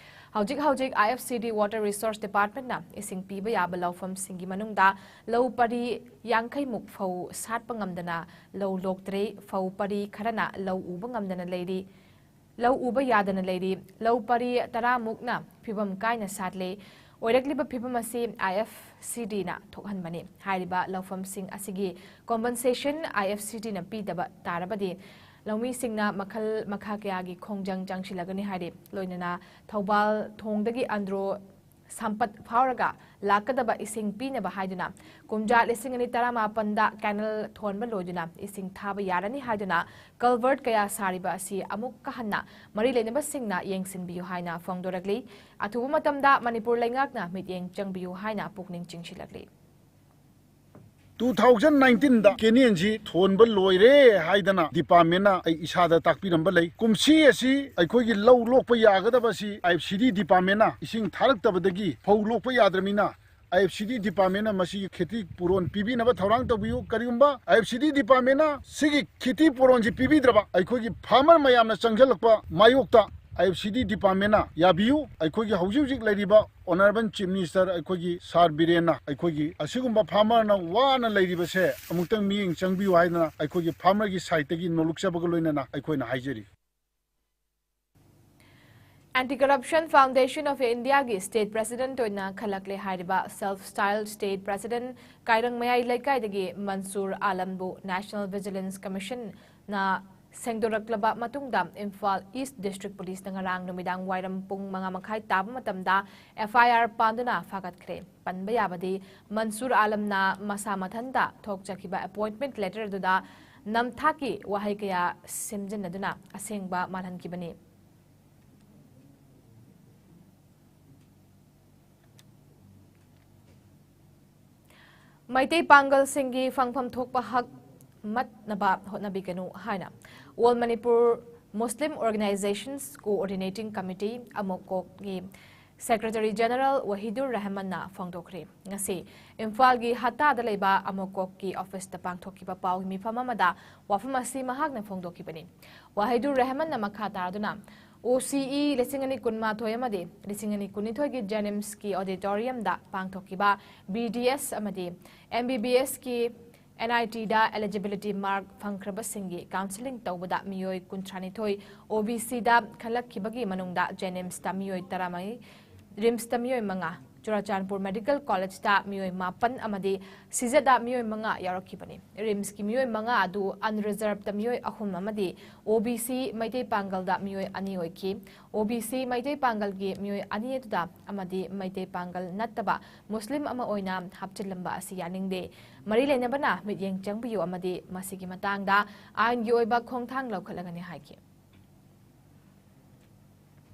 ꯍꯧꯖꯤꯛ ꯍꯧꯖꯤꯛ I F C D Water Resource Department ꯅ ꯏꯁꯤꯡ ꯄꯤꯕ ꯌꯥꯕ ꯂꯧꯐꯝꯁꯤꯡꯒꯤ ꯃꯅꯨꯡꯗ ꯂꯧ ꯄꯔꯤ ꯌꯥꯡꯈꯩ ꯃꯨꯛ ꯐꯧ ꯁꯥꯠꯄ ꯉꯝꯗꯅ ꯂꯧ ꯂꯣꯛꯇ꯭ꯔꯦ, ꯐꯧ ꯄꯔꯤ ꯈꯔꯅ ꯂꯧ ꯎꯕ ꯉꯝꯗꯅ ꯂꯩꯔꯤ꯫ ꯂꯧ ꯎꯕ ꯌꯥꯗꯅ ꯂꯩꯔꯤ꯫ ꯂꯧ ꯄꯔꯤ ꯇꯔꯥ ꯃꯨꯛꯅ ꯐꯤꯕꯝ ꯀꯥꯏꯅ ꯁꯥꯠꯂꯦ꯫ ꯑꯣꯏꯔꯛꯂꯤꯕ ꯐꯤꯕꯝ ꯑꯁꯤ I F C D ꯅ ꯊꯣꯛꯍꯟꯕꯅꯤ꯫ ꯍꯥꯏꯔꯤꯕ ꯂꯧꯐꯝꯁꯤꯡ ꯑꯁꯤꯒꯤ compensation I F C D ꯅ ꯄꯤꯗꯕ ꯇꯥꯔꯕꯗꯤ ꯂꯧꯃꯤꯁꯤꯡꯅ ꯃꯈꯜ ꯃꯈꯥ ꯀꯌꯥꯒꯤ ꯈꯣꯡꯖꯪ ꯆꯪꯁꯤꯜꯂꯒꯅꯤ ꯍꯥꯏꯔꯤ꯫ ꯂꯣꯏꯅꯅ ꯊꯧꯕꯥꯜ ꯊꯣꯡꯗꯒꯤ ꯑꯟꯗ꯭ꯔꯣ ꯁꯝꯄꯠ ꯐꯥꯎꯔꯒ ꯂꯥꯛꯀꯗꯕ ꯏꯁꯤꯡ ꯄꯤꯅꯕ ꯍꯥꯏꯗꯨꯅ ꯀꯨꯝꯖꯥ ꯂꯤꯁꯤꯡ ꯑꯅꯤ ꯇꯔꯥꯃꯥꯄꯟꯗ canal ꯊꯣꯟꯕ ꯂꯣꯏꯗꯨꯅ ꯏꯁꯤꯡ ꯊꯥꯕ ꯌꯥꯔꯅꯤ ꯍꯥꯏꯗꯨꯅ culvert ꯀꯌꯥ ꯁꯥꯔꯤꯕ ꯑꯁꯤ ꯑꯃꯨꯛꯀ ꯍꯟꯅ ꯃꯔꯤ ꯂꯩꯅꯕꯁꯤꯡꯅ ꯌꯦꯡꯁꯤꯟꯕꯤꯌꯨ ꯍꯥꯏꯅ ꯐꯣꯡꯗꯣꯔꯛꯂꯤ꯫ ꯑꯊꯨꯕ ꯃꯇꯝꯗ ꯃꯅꯤꯄꯨꯔ ꯂꯩꯉꯥꯛꯅ ꯃꯤꯠꯌꯦꯡ ꯆꯪꯕꯤꯌꯨ ꯍꯥꯏꯅ ꯄꯨꯛꯅꯤꯡ ꯆꯤꯡꯁꯤꯜꯂꯛꯂꯤ꯫ Two thousand nineteen ꯗ canal ꯁꯤ ꯊꯣꯟꯕ ꯂꯣꯏꯔꯦ ꯍꯥꯏꯗꯅ department ꯅ ꯑꯩ ꯏꯁꯥꯗ ꯇꯥꯛꯄꯤꯔꯝꯕ ꯂꯩ꯫ ꯀꯨꯝꯁꯤ ꯑꯁꯤ ꯑꯩꯈꯣꯏꯒꯤ ꯂꯧ ꯂꯣꯛꯄ ꯌꯥꯒꯗꯕ ꯑꯁꯤ I F C D department ꯅ ꯏꯁꯤꯡ ꯊꯥꯔꯛꯇꯕꯗꯒꯤ ꯐꯧ ꯂꯣꯛꯄ ꯌꯥꯗ꯭ꯔꯕꯅꯤꯅ I F C D department ꯅ ꯃꯁꯤꯒꯤ ꯈꯦꯇꯤ ꯄꯨꯔꯣꯟ ꯄꯤꯕꯤꯅꯕ ꯊꯧꯔꯥꯡ ꯇꯧꯕꯤꯌꯨ꯫ ꯀꯔꯤꯒꯨꯝꯕ I F C D department ꯅ ꯁꯤꯒꯤ ꯈꯦꯇꯤ ꯄꯨꯔꯣꯟꯁꯤ ꯄꯤꯕꯤꯗ꯭ꯔꯕ ꯑꯩꯈꯣꯏꯒꯤ farmer ꯃꯌꯥꯝꯅ ꯆꯪꯁꯤꯜꯂꯛꯄ ꯃꯥꯌꯣꯛꯇ I F C D department ꯅ ꯌꯥꯕꯤꯌꯨ꯫ ꯑꯩꯈꯣꯏꯒꯤ ꯍꯧꯖꯤꯛ ꯍꯧꯖꯤꯛ ꯂꯩꯔꯤꯕ Honourable Chief Minister ꯑꯩꯈꯣꯏꯒꯤ Sir ꯕꯤꯔꯦꯟꯅ ꯑꯩꯈꯣꯏꯒꯤ ꯑꯁꯤꯒꯨꯝꯕ farmer ꯅ ꯋꯥꯅ ꯂꯩꯔꯤꯕꯁꯦ ꯑꯃꯨꯛꯇꯪ ꯃꯤꯠꯌꯦꯡ ꯆꯪꯕꯤꯌꯨ ꯍꯥꯏꯗꯅ ꯑꯩꯈꯣꯏꯒꯤ farmer ꯒꯤ side ꯇꯒꯤ ꯅꯣꯜꯂꯨꯛꯆꯕꯒ ꯂꯣꯏꯅꯅ ꯑꯩꯈꯣꯏꯅ ꯍꯥꯏꯖꯔꯤ꯫ Anti Corruption Foundation of India ꯒꯤ state president ꯑꯣꯏꯅ ꯈꯜꯂꯛꯂꯦ ꯍꯥꯏꯔꯤꯕ self styled state president ꯀꯥꯏꯔꯪꯃꯌꯥꯏ ꯂꯩꯀꯥꯏꯗꯒꯤ ꯃꯟꯁꯨꯔ ꯑꯥꯂꯝꯕꯨ National Vigilance Commission ꯅ ꯁꯦꯡꯗꯣꯔꯛꯂꯕ ꯃꯇꯨꯡꯗ ꯏꯝꯐꯥꯜ East District Police ꯅ ꯉꯔꯥꯡ ꯅꯨꯃꯤꯗꯥꯡ ꯋꯥꯏꯔꯝ ꯄꯨꯡ ꯃꯉꯥ ꯃꯈꯥꯏ ꯇꯥꯕ ꯃꯇꯝꯗ F I R ꯄꯥꯟꯗꯨꯅ ꯐꯥꯒꯠꯈ꯭ꯔꯦ꯫ ꯄꯟꯕ ꯌꯥꯕꯗꯤ, ꯃꯟꯁꯨꯔ ꯑꯥꯂꯝꯅ ꯃꯁꯥ ꯃꯊꯟꯇ ꯊꯣꯛꯆꯈꯤꯕ appointment letter ꯑꯗꯨꯗ ꯅꯝꯊꯥꯛꯀꯤ ꯋꯥꯍꯩ ꯀꯌꯥ ꯁꯦꯝꯖꯤꯟꯅꯗꯨꯅ ꯑꯁꯦꯡꯕ ꯃꯥꯜꯍꯟꯈꯤꯕꯅꯤ꯫ ꯃꯩꯇꯩ ꯄꯥꯡꯒꯜꯁꯤꯡꯒꯤ ꯐꯪꯐꯝ ꯊꯣꯛꯄ ꯍꯛ ꯃꯠꯅꯕ ꯍꯣꯠꯅꯕꯤꯒꯅꯨ ꯍꯥꯏꯅ All Manipur Muslim Organizations Coordinating Committee, ꯑꯃꯣꯀꯣꯛꯀꯤ Secretary General Wahidur ꯔꯍꯃꯟꯅ ꯐꯣꯡꯗꯣꯛꯈ꯭ꯔꯦ꯫ ꯉꯁꯤ ꯏꯝꯐꯥꯜꯒꯤ ꯍꯠꯇꯥꯗ ꯂꯩꯕ ꯑꯃꯣꯀꯣꯛꯀꯤ ꯑꯣꯐꯤꯁꯇ ꯄꯥꯡꯊꯣꯛꯈꯤꯕ ꯄꯥꯎꯒꯤ ꯃꯤꯐꯝ ꯑꯃꯗ ꯋꯥꯐꯝ ꯑꯁꯤ ꯃꯍꯥꯛꯅ ꯐꯣꯡꯗꯣꯛꯈꯤꯕꯅꯤ꯫ ꯋꯥꯍꯤꯗꯨꯔ ꯔꯍꯃꯟꯅ ꯃꯈꯥ ꯇꯥꯗꯨꯅ, ꯑꯣ ꯁꯤ ꯏ ꯂꯤꯁꯤꯡ ꯑꯅꯤ ꯀꯨꯟꯃꯥꯊꯣꯏ ꯑꯃꯗꯤ ꯂꯤꯁꯤꯡ ꯑꯅꯤ ꯀꯨꯟꯅꯤꯊꯣꯏꯒꯤ JNIMSꯀꯤ auditoriumꯗ ꯄꯥꯡꯊꯣꯛꯈꯤꯕ B D S ꯑꯃꯗꯤ M B B Sꯀꯤ N I Tꯗ eligibility mark ꯐꯪꯈ꯭ꯔꯕꯁꯤꯡꯒꯤ counselling ꯇꯧꯕꯗ ꯃꯤꯑꯣꯏ ꯀꯨꯟꯊ꯭ꯔꯥꯅꯤꯊꯣꯏ, OBCꯗ ꯈꯜꯂꯛꯈꯤꯕꯒꯤ ꯃꯅꯨꯡꯗ JNIMSꯇ ꯃꯤꯑꯣꯏ ꯇꯔꯥꯃꯔꯤ, RIMSꯇ ꯃꯤꯑꯣꯏ ꯃꯉꯥ, ꯆꯨꯔꯥꯆꯥꯟꯄꯨꯔ Medical Collegeꯇ ꯃꯤꯑꯣꯏ ꯃꯥꯄꯟ ꯑꯃꯗꯤ CSATꯗ ꯃꯤꯑꯣꯏ ꯃꯉꯥ ꯌꯥꯎꯔꯛꯈꯤꯕꯅꯤ꯫ RIMSꯀꯤ ꯃꯤꯑꯣꯏ ꯃꯉꯥ ꯑꯗꯨ unreservedꯇ ꯃꯤꯑꯣꯏ ꯑꯍꯨꯝ ꯑꯃꯗꯤ OBC ꯃꯩꯇꯩ ꯄꯥꯡꯒꯜꯗ ꯃꯤꯑꯣꯏ ꯑꯅꯤ ꯑꯣꯏꯈꯤ꯫ OBC ꯃꯩꯇꯩ ꯄꯥꯡꯒꯜꯒꯤ ꯃꯤꯑꯣꯏ ꯑꯅꯤ ꯑꯗꯨꯗ ꯑꯃꯗꯤ ꯃꯩꯇꯩ ꯄꯥꯡꯒꯜ ꯅꯠꯇꯕ ꯃꯨꯁꯂꯤꯝ ꯑꯃ ꯑꯣꯏꯅ ꯍꯥꯞꯆꯤꯜꯂꯝꯕ ꯑꯁꯤ ꯌꯥꯅꯤꯡꯗꯦ꯫ ꯃꯔꯤ ꯂꯩꯅꯕꯅ ꯃꯤꯠꯌꯦꯡ ꯆꯪꯕꯤꯌꯨ ꯑꯃꯗꯤ ꯃꯁꯤꯒꯤ ꯃꯇꯥꯡꯗ ꯑꯥꯏꯟꯒꯤ ꯑꯣꯏꯕ ꯈꯣꯡꯊꯥꯡ ꯂꯧꯈꯠꯂꯒꯅꯤ ꯍꯥꯏꯈꯤ꯫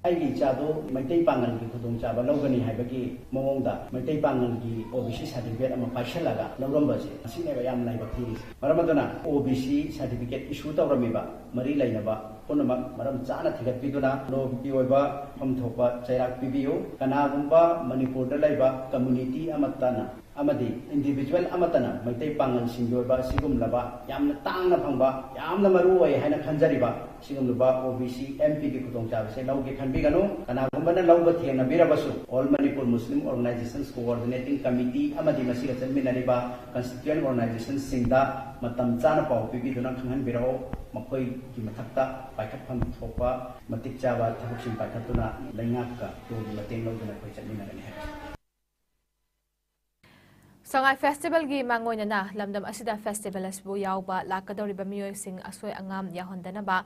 ꯑꯩꯒꯤ ꯏꯆꯥꯗꯣ ꯃꯩꯇꯩ ꯄꯥꯡꯒꯜꯒꯤ ꯈꯨꯗꯣꯡꯆꯥꯕ ꯂꯧꯒꯅꯤ ꯍꯥꯏꯕꯒꯤ ꯃꯑꯣꯡꯗ ꯃꯩꯇꯩ ꯄꯥꯡꯒꯜꯒꯤ OBC certificate ꯑꯃ ꯄꯥꯏꯁꯤꯜꯂꯒ ꯂꯧꯔꯝꯕꯁꯦ, ꯑꯁꯤꯅꯦꯕ ꯌꯥꯝ ꯂꯥꯏꯕꯛ ꯊꯤꯔꯤꯁꯦ꯫ ꯃꯔꯝ ꯑꯗꯨꯅ OBC certificate issue ꯇꯧꯔꯝꯃꯤꯕ ꯃꯔꯤ ꯂꯩꯅꯕ ꯄꯨꯝꯅꯃꯛ ꯃꯔꯝ ꯆꯥꯅ ꯊꯤꯒꯠꯄꯤꯗꯨꯅ ꯂꯣꯒꯤ ꯑꯣꯏꯕ ꯐꯝ ꯊꯣꯛꯄ ꯆꯩꯔꯥꯛ ꯄꯤꯕꯤꯌꯨ꯫ ꯀꯅꯥꯒꯨꯝꯕ ꯃꯅꯤꯄꯨꯔꯗ ꯂꯩꯕ community ꯑꯃꯠꯇꯅ ꯑꯃꯗꯤ individual ꯑꯃꯠꯇꯅ ꯃꯩꯇꯩ ꯄꯥꯉꯜꯁꯤꯡꯒꯤ ꯑꯣꯏꯕ ꯑꯁꯤꯒꯨꯝꯂꯕ ꯌꯥꯝꯅ ꯇꯥꯡꯅ ꯐꯪꯕ, ꯌꯥꯝꯅ ꯃꯔꯨ ꯑꯣꯏ ꯍꯥꯏꯅ ꯈꯟꯖꯔꯤꯕ ꯁꯤꯒꯨꯝꯂꯕ OBC MPꯒꯤ ꯈꯨꯗꯣꯡꯆꯥꯕꯁꯦ ꯂꯧꯒꯦ ꯈꯟꯕꯤꯒꯅꯨ꯫ ꯀꯅꯥꯒꯨꯝꯕꯅ ꯂꯧꯕ ꯊꯦꯡꯅꯕꯤꯔꯕꯁꯨ, All Manipur Muslim Organizations Coordinating Committee ꯑꯃꯗꯤ ꯃꯁꯤꯒ ꯆꯠꯃꯤꯟꯅꯔꯤꯕ constituent organizationꯁꯤꯡꯗ ꯃꯇꯝ ꯆꯥꯅ ꯄꯥꯎ ꯄꯤꯕꯤꯗꯨꯅ ꯈꯪꯍꯟꯕꯤꯔꯛꯎ꯫ ꯃꯈꯣꯏꯒꯤ ꯃꯊꯛꯇ ꯄꯥꯏꯈꯠꯐꯝ ꯊꯣꯛꯄ ꯃꯇꯤꯛ ꯆꯥꯕ ꯊꯕꯛꯁꯤꯡ ꯄꯥꯏꯈꯠꯇꯨꯅ ꯂꯩꯉꯥꯛꯀ ꯂꯣꯒꯤ ꯃꯇꯦꯡ ꯂꯧꯗꯨꯅ ꯑꯩꯈꯣꯏ ꯆꯠꯃꯤꯟꯅꯒꯅꯤ ꯍꯥꯏꯕꯁꯤ꯫ ꯁꯉꯥꯏ Festivalꯒꯤ ꯃꯥꯡꯑꯣꯏꯅꯅ ꯂꯝꯗꯝ ꯑꯁꯤꯗ festival ꯑꯁꯤꯕꯨ ꯌꯥꯎꯕ ꯂꯥꯛꯀꯗꯧꯔꯤꯕ ꯃꯤꯑꯣꯏꯁꯤꯡ ꯑꯁꯣꯏ ꯑꯉꯥꯝ ꯌꯥꯎꯍꯟꯗꯅꯕ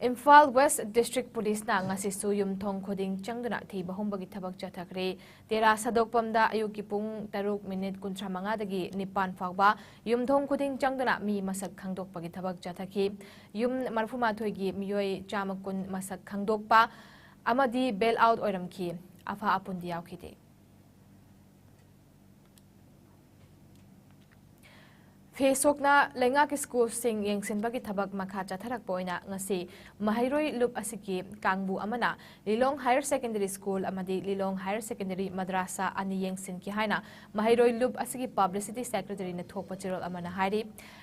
ꯏꯝꯐꯥꯜ ꯋꯦꯁ ꯗꯤꯁꯇ꯭ꯔꯤꯛ ꯄꯨꯂꯤꯁꯅ ꯉꯁꯤꯁꯨ ꯌꯨꯝꯊꯣꯡ ꯈꯨꯗꯤꯡ ꯆꯪꯗꯨꯅ ꯊꯤꯕ ꯍꯨꯝꯕꯒꯤ ꯊꯕꯛ ꯆꯠꯊꯈ꯭ꯔꯦ꯫ ꯇꯦꯔꯥ ꯁꯥꯗꯣꯛꯄꯝꯗ ꯑꯌꯨꯛꯀꯤ ꯄꯨꯡ ꯇꯔꯨꯛ ꯃꯤꯅꯤꯠ ꯀꯨꯟꯊ꯭ꯔꯥ ꯃꯉꯥꯗꯒꯤ ꯅꯤꯄꯥꯟ ꯐꯥꯎꯕ ꯌꯨꯝꯊꯣꯡ ꯈꯨꯗꯤꯡ ꯆꯪꯗꯨꯅ ꯃꯤ ꯃꯁꯛ ꯈꯪꯗꯣꯛꯄꯒꯤ ꯊꯕꯛ ꯆꯠꯊꯈꯤ꯫ ꯌꯨꯝ ꯃꯔꯤꯐꯨ ꯃꯥꯊꯣꯏꯒꯤ ꯃꯤꯑꯣꯏ ꯆꯥꯝꯃ ꯀꯨꯟ ꯃꯁꯛ ꯈꯪꯗꯣꯛꯄ ꯑꯃꯗꯤ bail out ꯑꯣꯏꯔꯝꯈꯤ꯫ ꯑꯐ ꯑꯄꯨꯟꯗꯤ ꯌꯥꯎꯈꯤꯗꯦ꯫ ꯐꯦꯁꯣꯛꯅ ꯂꯩꯉꯥꯛꯀꯤ ꯁ꯭ꯀꯨꯜꯁꯤꯡ ꯌꯦꯡꯁꯤꯟꯕꯒꯤ ꯊꯕꯛ ꯃꯈꯥ ꯆꯠꯊꯔꯛꯄ ꯑꯣꯏꯅ ꯉꯁꯤ ꯃꯍꯩꯔꯣꯏ ꯂꯨꯞ ꯑꯁꯤꯒꯤ ꯀꯥꯡꯕꯨ ꯑꯃꯅ ꯂꯤꯂꯣꯡ ꯍꯥꯌꯔ ꯁꯦꯀꯦꯟꯗꯔꯤ ꯁ꯭ꯀꯨꯜ ꯑꯃꯗꯤ ꯂꯤꯂꯣꯡ ꯍꯥꯌꯔ ꯁꯦꯀꯦꯟꯗꯔꯤ ꯃꯗ꯭ꯔꯥꯁꯥ ꯑꯅꯤ ꯌꯦꯡꯁꯤꯟꯈꯤ ꯍꯥꯏꯅ ꯃꯍꯩꯔꯣꯏ ꯂꯨꯞ ꯑꯁꯤꯒꯤ ꯄꯕ꯭ꯂꯤꯁꯤꯇꯤ ꯁꯦꯀ꯭ꯔꯦꯇꯔꯤꯅ ꯊꯣꯛꯄ ꯆꯦꯔꯣꯜ ꯑꯃꯅ ꯍꯥꯏꯔꯤ꯫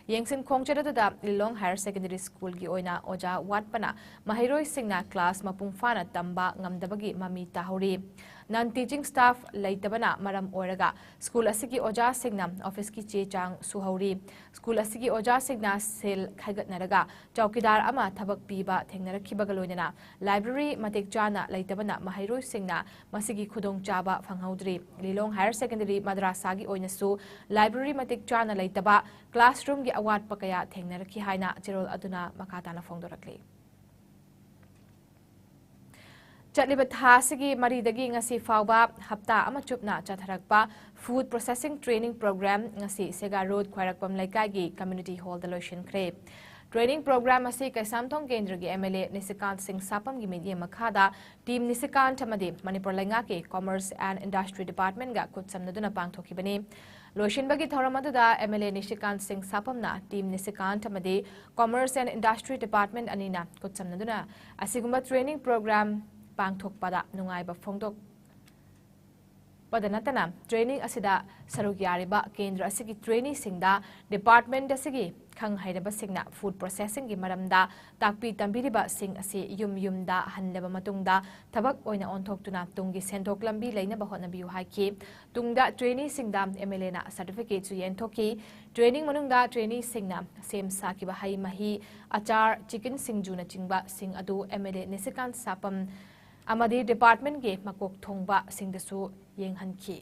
ꯌꯦꯡꯁꯤꯟ ꯈꯣꯡꯆꯠ ꯑꯗꯨꯗ ꯂꯤꯂꯣꯡ ꯍꯥꯌꯔ ꯁꯦꯀꯦꯟꯗꯔꯤ ꯁ꯭ꯀꯨꯜꯒꯤ ꯑꯣꯏꯅ ꯑꯣꯖꯥ ꯋꯥꯠꯄꯅ ꯃꯍꯩꯔꯣꯏꯁꯤꯡꯅ ꯀ꯭ꯂꯥꯁ ꯃꯄꯨꯡ ꯐꯥꯅ ꯇꯝꯕ ꯉꯝꯗꯕꯒꯤ ꯃꯃꯤ ꯇꯥꯍꯧꯔꯤ꯫ ꯅꯟ ꯇꯤꯆꯤꯡ ꯁ꯭ꯇꯥꯐ ꯂꯩꯇꯕꯅ ꯃꯔꯝ ꯑꯣꯏꯔꯒ ꯁ꯭ꯀꯨꯜ ꯑꯁꯤꯒꯤ ꯑꯣꯖꯥꯁꯤꯡꯅ ꯑꯣꯐꯤꯁꯀꯤ ꯆꯦ ꯆꯥꯡ ꯁꯨꯍꯧꯔꯤ꯫ ꯁ꯭ꯀꯨꯜ ꯑꯁꯤꯒꯤ ꯑꯣꯖꯥꯁꯤꯡꯅ ꯁꯦꯜ ꯈꯥꯏꯒꯠꯅꯔꯒ ꯆꯧꯀꯤꯗꯥꯔ ꯑꯃ ꯊꯕꯛ ꯄꯤꯕ ꯊꯦꯡꯅꯔꯛꯈꯤꯕꯒ ꯂꯣꯏꯅꯅ ꯂꯥꯏꯕ꯭ꯔꯦꯔꯤ ꯃꯇꯤꯛ ꯆꯥꯅ ꯂꯩꯇꯕꯅ ꯃꯍꯩꯔꯣꯏꯁꯤꯡꯅ ꯃꯁꯤꯒꯤ ꯈꯨꯗꯣꯡꯆꯥꯕ ꯐꯪꯍꯧꯗ꯭ꯔꯤ꯫ ꯂꯤꯂꯣꯡ ꯍꯥꯌꯔ ꯁꯦꯀꯦꯟꯗꯔꯤ ꯃꯗ꯭ꯔꯥꯁꯥꯒꯤ ꯑꯣꯏꯅꯁꯨ ꯂꯥꯏꯕ꯭ꯔꯦꯔꯤ ꯃꯇꯤꯛ ꯆꯥꯅ ꯂꯩꯇꯕ, ꯀ꯭ꯂꯥꯁꯔꯨꯝꯒꯤ ꯑꯋꯥꯠꯄ ꯀꯌꯥ ꯊꯦꯡꯅꯔꯛꯈꯤ ꯍꯥꯏꯅ ꯆꯦꯔꯣꯜ ꯑꯗꯨꯅ ꯃꯈꯥ ꯇꯥꯅ ꯐꯣꯡꯗꯣꯔꯛꯂꯤ꯫ ꯆꯠꯂꯤꯕ ꯊꯥ ꯑꯁꯤꯒꯤ ꯃꯔꯤꯗꯒꯤ ꯉꯁꯤ ꯐꯥꯎꯕ ꯍꯞꯇꯥ ꯑꯃ ꯆꯨꯞꯅ ꯆꯠꯊꯔꯛꯄ ꯐꯨꯗ ꯄ꯭ꯔꯣꯁꯦꯁꯤꯡ ꯇ꯭ꯔꯦꯅꯤꯡ ꯄ꯭ꯔꯣꯒ꯭ꯔꯥꯝ ꯉꯁꯤ ꯁꯦꯒꯥ ꯔꯣꯗ ꯈ꯭ꯋꯥꯏꯔꯥꯛꯄꯝ ꯂꯩꯀꯥꯏꯒꯤ ꯀꯝꯃ꯭ꯌꯨꯅꯤꯇꯤ ꯍꯣꯜꯗ ꯂꯣꯏꯁꯤꯟꯈ꯭ꯔꯦ꯫ ꯇ꯭ꯔꯦꯅꯤꯡ ꯄ꯭ꯔꯣꯒ꯭ꯔꯥꯝ ꯑꯁꯤ ꯀꯩꯁꯥꯝꯊꯣꯡ ꯀꯦꯟꯗ꯭ꯔꯒꯤ ꯑꯦꯝ ꯑꯦꯜ ꯑꯦ ꯅꯤꯁꯤꯀꯥꯟꯠ ꯁꯤꯡ ꯁꯥꯄꯝꯒꯤ ꯃꯤꯠꯌꯦꯡ ꯃꯈꯥꯗ ꯇꯤꯝ ꯅꯤꯁꯤꯀꯥꯟꯠ ꯑꯃꯗꯤ ꯃꯅꯤꯄꯨꯔ ꯂꯩꯉꯥꯛꯀꯤ ꯀꯣꯃꯔꯁ ꯑꯦꯟ ꯏꯟꯗꯁꯇ꯭ꯔꯤ ꯗꯤꯄꯥꯔꯠꯃꯦꯟꯠꯒ ꯈꯨꯠꯁꯝꯅꯗꯨꯅ ꯄꯥꯡꯊꯣꯛꯈꯤꯕꯅꯤ꯫ ꯂꯣꯏꯁꯤꯟꯕꯒꯤ ꯊꯧꯔꯝ ꯑꯗꯨꯗ ꯑꯦꯝ ꯑꯦꯜ ꯑꯦ ꯅꯤꯁꯤꯀꯥꯟꯠ ꯁꯤꯡ ꯁꯥꯄꯝꯅ ꯇꯤꯝ ꯅꯤꯁꯤꯀꯥꯟꯠ ꯑꯃꯗꯤ ꯀꯣꯃꯔꯁ ꯑꯦꯟ ꯏꯟꯗꯁꯇ꯭ꯔꯤ ꯗꯤꯄꯥꯔꯠꯃꯦꯟꯠ ꯑꯅꯤꯅ ꯈꯨꯠꯁꯝꯅꯗꯨꯅ ꯑꯁꯤꯒꯨꯝꯕ ꯇ꯭ꯔꯦꯅꯤꯡ ꯄ꯭ꯔꯣꯒ꯭ꯔꯥꯝ ꯄꯥꯡꯊꯣꯛꯄꯗ ꯅꯨꯡꯉꯥꯏꯕ ꯐꯣꯡꯗꯣꯛꯄꯗ ꯅꯠꯇꯅ ꯇ꯭ꯔꯦꯅꯤꯡ ꯑꯁꯤꯗ ꯁꯔꯨꯛ ꯌꯥꯔꯤꯕ ꯀꯦꯟꯗ꯭ꯔ ꯑꯁꯤꯒꯤ ꯇ꯭ꯔꯦꯅꯤꯁꯤꯡꯗ ꯗꯤꯄꯥꯔꯠꯃꯦꯟꯠ ꯑꯁꯤꯒꯤ ꯈꯪ ꯍꯩꯔꯕꯁꯤꯡꯅ ꯐꯨꯗ ꯄ꯭ꯔꯣꯁꯦꯁꯤꯡꯒꯤ ꯃꯔꯝꯗ ꯇꯥꯛꯄꯤ ꯇꯝꯕꯤꯔꯤꯕꯁꯤꯡ ꯑꯁꯤ ꯌꯨꯝ ꯌꯨꯝꯗ ꯍꯜꯂꯕ ꯃꯇꯨꯡꯗ ꯊꯕꯛ ꯑꯣꯏꯅ ꯑꯣꯟꯊꯣꯛꯇꯨꯅ ꯇꯨꯡꯒꯤ ꯁꯦꯟꯊꯣꯛ ꯂꯝꯕꯤ ꯂꯩꯅꯕ ꯍꯣꯠꯅꯕꯤꯌꯨ ꯍꯥꯏꯈꯤ꯫ ꯇꯨꯡꯗ ꯇ꯭ꯔꯦꯅꯤꯁꯤꯡꯗ ꯑꯦꯝ ꯑꯦꯜ ꯑꯦꯅ ꯁꯥꯔꯇꯤꯐꯤꯀꯦꯠꯁꯨ ꯌꯦꯟꯊꯣꯛꯈꯤ꯫ ꯇ꯭ꯔꯦꯅꯤꯡ ꯃꯅꯨꯡꯗ ꯇ꯭ꯔꯦꯅꯤꯁꯤꯡꯅ ꯁꯦꯝ ꯁꯥꯈꯤꯕ ꯍꯩ ꯃꯍꯤ, ꯑꯆꯥꯔ, ꯆꯤꯀꯟ ꯁꯤꯡꯖꯨꯅꯆꯤꯡꯕꯁꯤꯡ ꯑꯗꯨ ꯑꯦꯝ ꯑꯦꯜ ꯑꯦ ꯅꯤꯁꯤꯀꯥꯟꯠ ꯁꯥꯄꯝ ꯑꯃꯗꯤ ꯗꯤꯄꯥꯔꯠꯃꯦꯟꯠꯀꯤ ꯃꯀꯣꯛ ꯊꯣꯡꯕꯁꯤꯡꯗꯁꯨ ꯌꯦꯡꯍꯟꯈꯤ꯫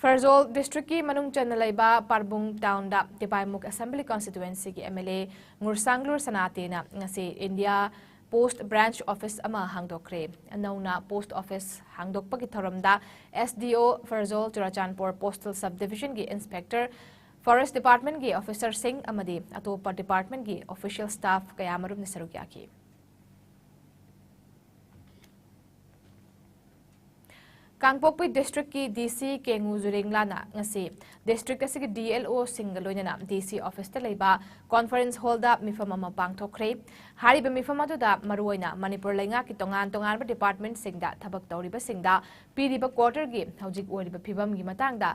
ꯐꯔꯖꯣꯜ ꯗꯤꯁꯇ꯭ꯔꯤꯛꯀꯤ ꯃꯅꯨꯡ ꯆꯟꯅ ꯂꯩꯕ ꯄꯥꯔꯕꯨꯡ ꯇꯥꯎꯟꯗ ꯇꯤꯄꯥꯏꯃꯨꯛ ꯑꯦꯁꯦꯝꯕ꯭ꯂꯤ ꯀꯣꯟꯁꯇꯤꯇ꯭ꯋꯦꯟꯁꯤꯒꯤ ꯑꯦꯝ ꯑꯦꯜ ꯑꯦ ꯉꯨꯔꯁꯥꯡꯂꯨꯔ ꯁꯅꯥꯇꯦꯅ ꯉꯁꯤ ꯏꯟꯗꯤꯌꯥ ꯄꯣꯁꯠ ꯕ꯭ꯔꯥꯟꯆ ꯑꯣꯐꯤꯁ ꯑꯃ ꯍꯥꯡꯗꯣꯛꯈ꯭ꯔꯦ꯫ ꯅꯧꯅ ꯄꯣꯁꯠ ꯑꯣꯐꯤꯁ ꯍꯥꯡꯗꯣꯛꯄꯒꯤ ꯊꯧꯔꯝꯗ S D O Pherzawl Churachandpur postal sub ꯗꯤꯕꯤꯖꯟꯒꯤ ꯏꯟꯁꯄꯦꯛꯇꯔ, ꯐꯣꯔꯦꯁ꯭ꯠ ꯗꯤꯄꯥꯔꯠꯃꯦꯟꯠꯀꯤ ꯑꯣꯐꯤꯁꯔꯁꯤꯡ ꯑꯃꯗꯤ ꯑꯇꯣꯞꯄ ꯗꯤꯄꯥꯔꯠꯃꯦꯟꯠꯀꯤ ꯑꯣꯐꯤꯁꯤꯌꯦꯜ ꯁ꯭ꯇꯥꯐ ꯀꯌꯥꯃꯔꯨꯝꯅ ꯁꯔꯨꯛ ꯌꯥꯈꯤ꯫ ꯀꯥꯡꯄꯣꯛꯄꯤ ꯗꯤꯁꯇ꯭ꯔꯤꯛꯀꯤ ꯗꯤ ꯁꯤ ꯀꯦꯉꯨ ꯖꯨꯔꯦꯡꯂꯥꯅ ꯉꯁꯤ ꯗꯤꯁꯇ꯭ꯔꯤꯛ ꯑꯁꯤꯒꯤ ꯗꯤ ꯑꯦꯜ ꯑꯣꯁꯤꯡꯒ ꯂꯣꯏꯅꯅ ꯗꯤ ꯁꯤ ꯑꯣꯐꯤꯁꯇ ꯂꯩꯕ ꯀꯣꯟꯐꯔꯦꯟꯁ ꯍꯣꯜꯗ ꯃꯤꯐꯝ ꯑꯃ ꯄꯥꯡꯊꯣꯛꯈ꯭ꯔꯦ꯫ ꯍꯥꯏꯔꯤꯕ ꯃꯤꯐꯝ ꯑꯗꯨꯗ ꯃꯔꯨꯑꯣꯏꯅ ꯃꯅꯤꯄꯨꯔ ꯂꯩꯉꯥꯛꯀꯤ ꯇꯣꯉꯥꯟ ꯇꯣꯉꯥꯟꯕ ꯗꯤꯄꯥꯔꯠꯃꯦꯟꯠꯁꯤꯡꯗ ꯊꯕꯛ ꯇꯧꯔꯤꯕꯁꯤꯡꯗ ꯄꯤꯔꯤꯕ ꯀ꯭ꯋꯥꯇꯔꯒꯤ ꯍꯧꯖꯤꯛ ꯑꯣꯏꯔꯤꯕ ꯐꯤꯕꯝꯒꯤ ꯃꯇꯥꯡꯗ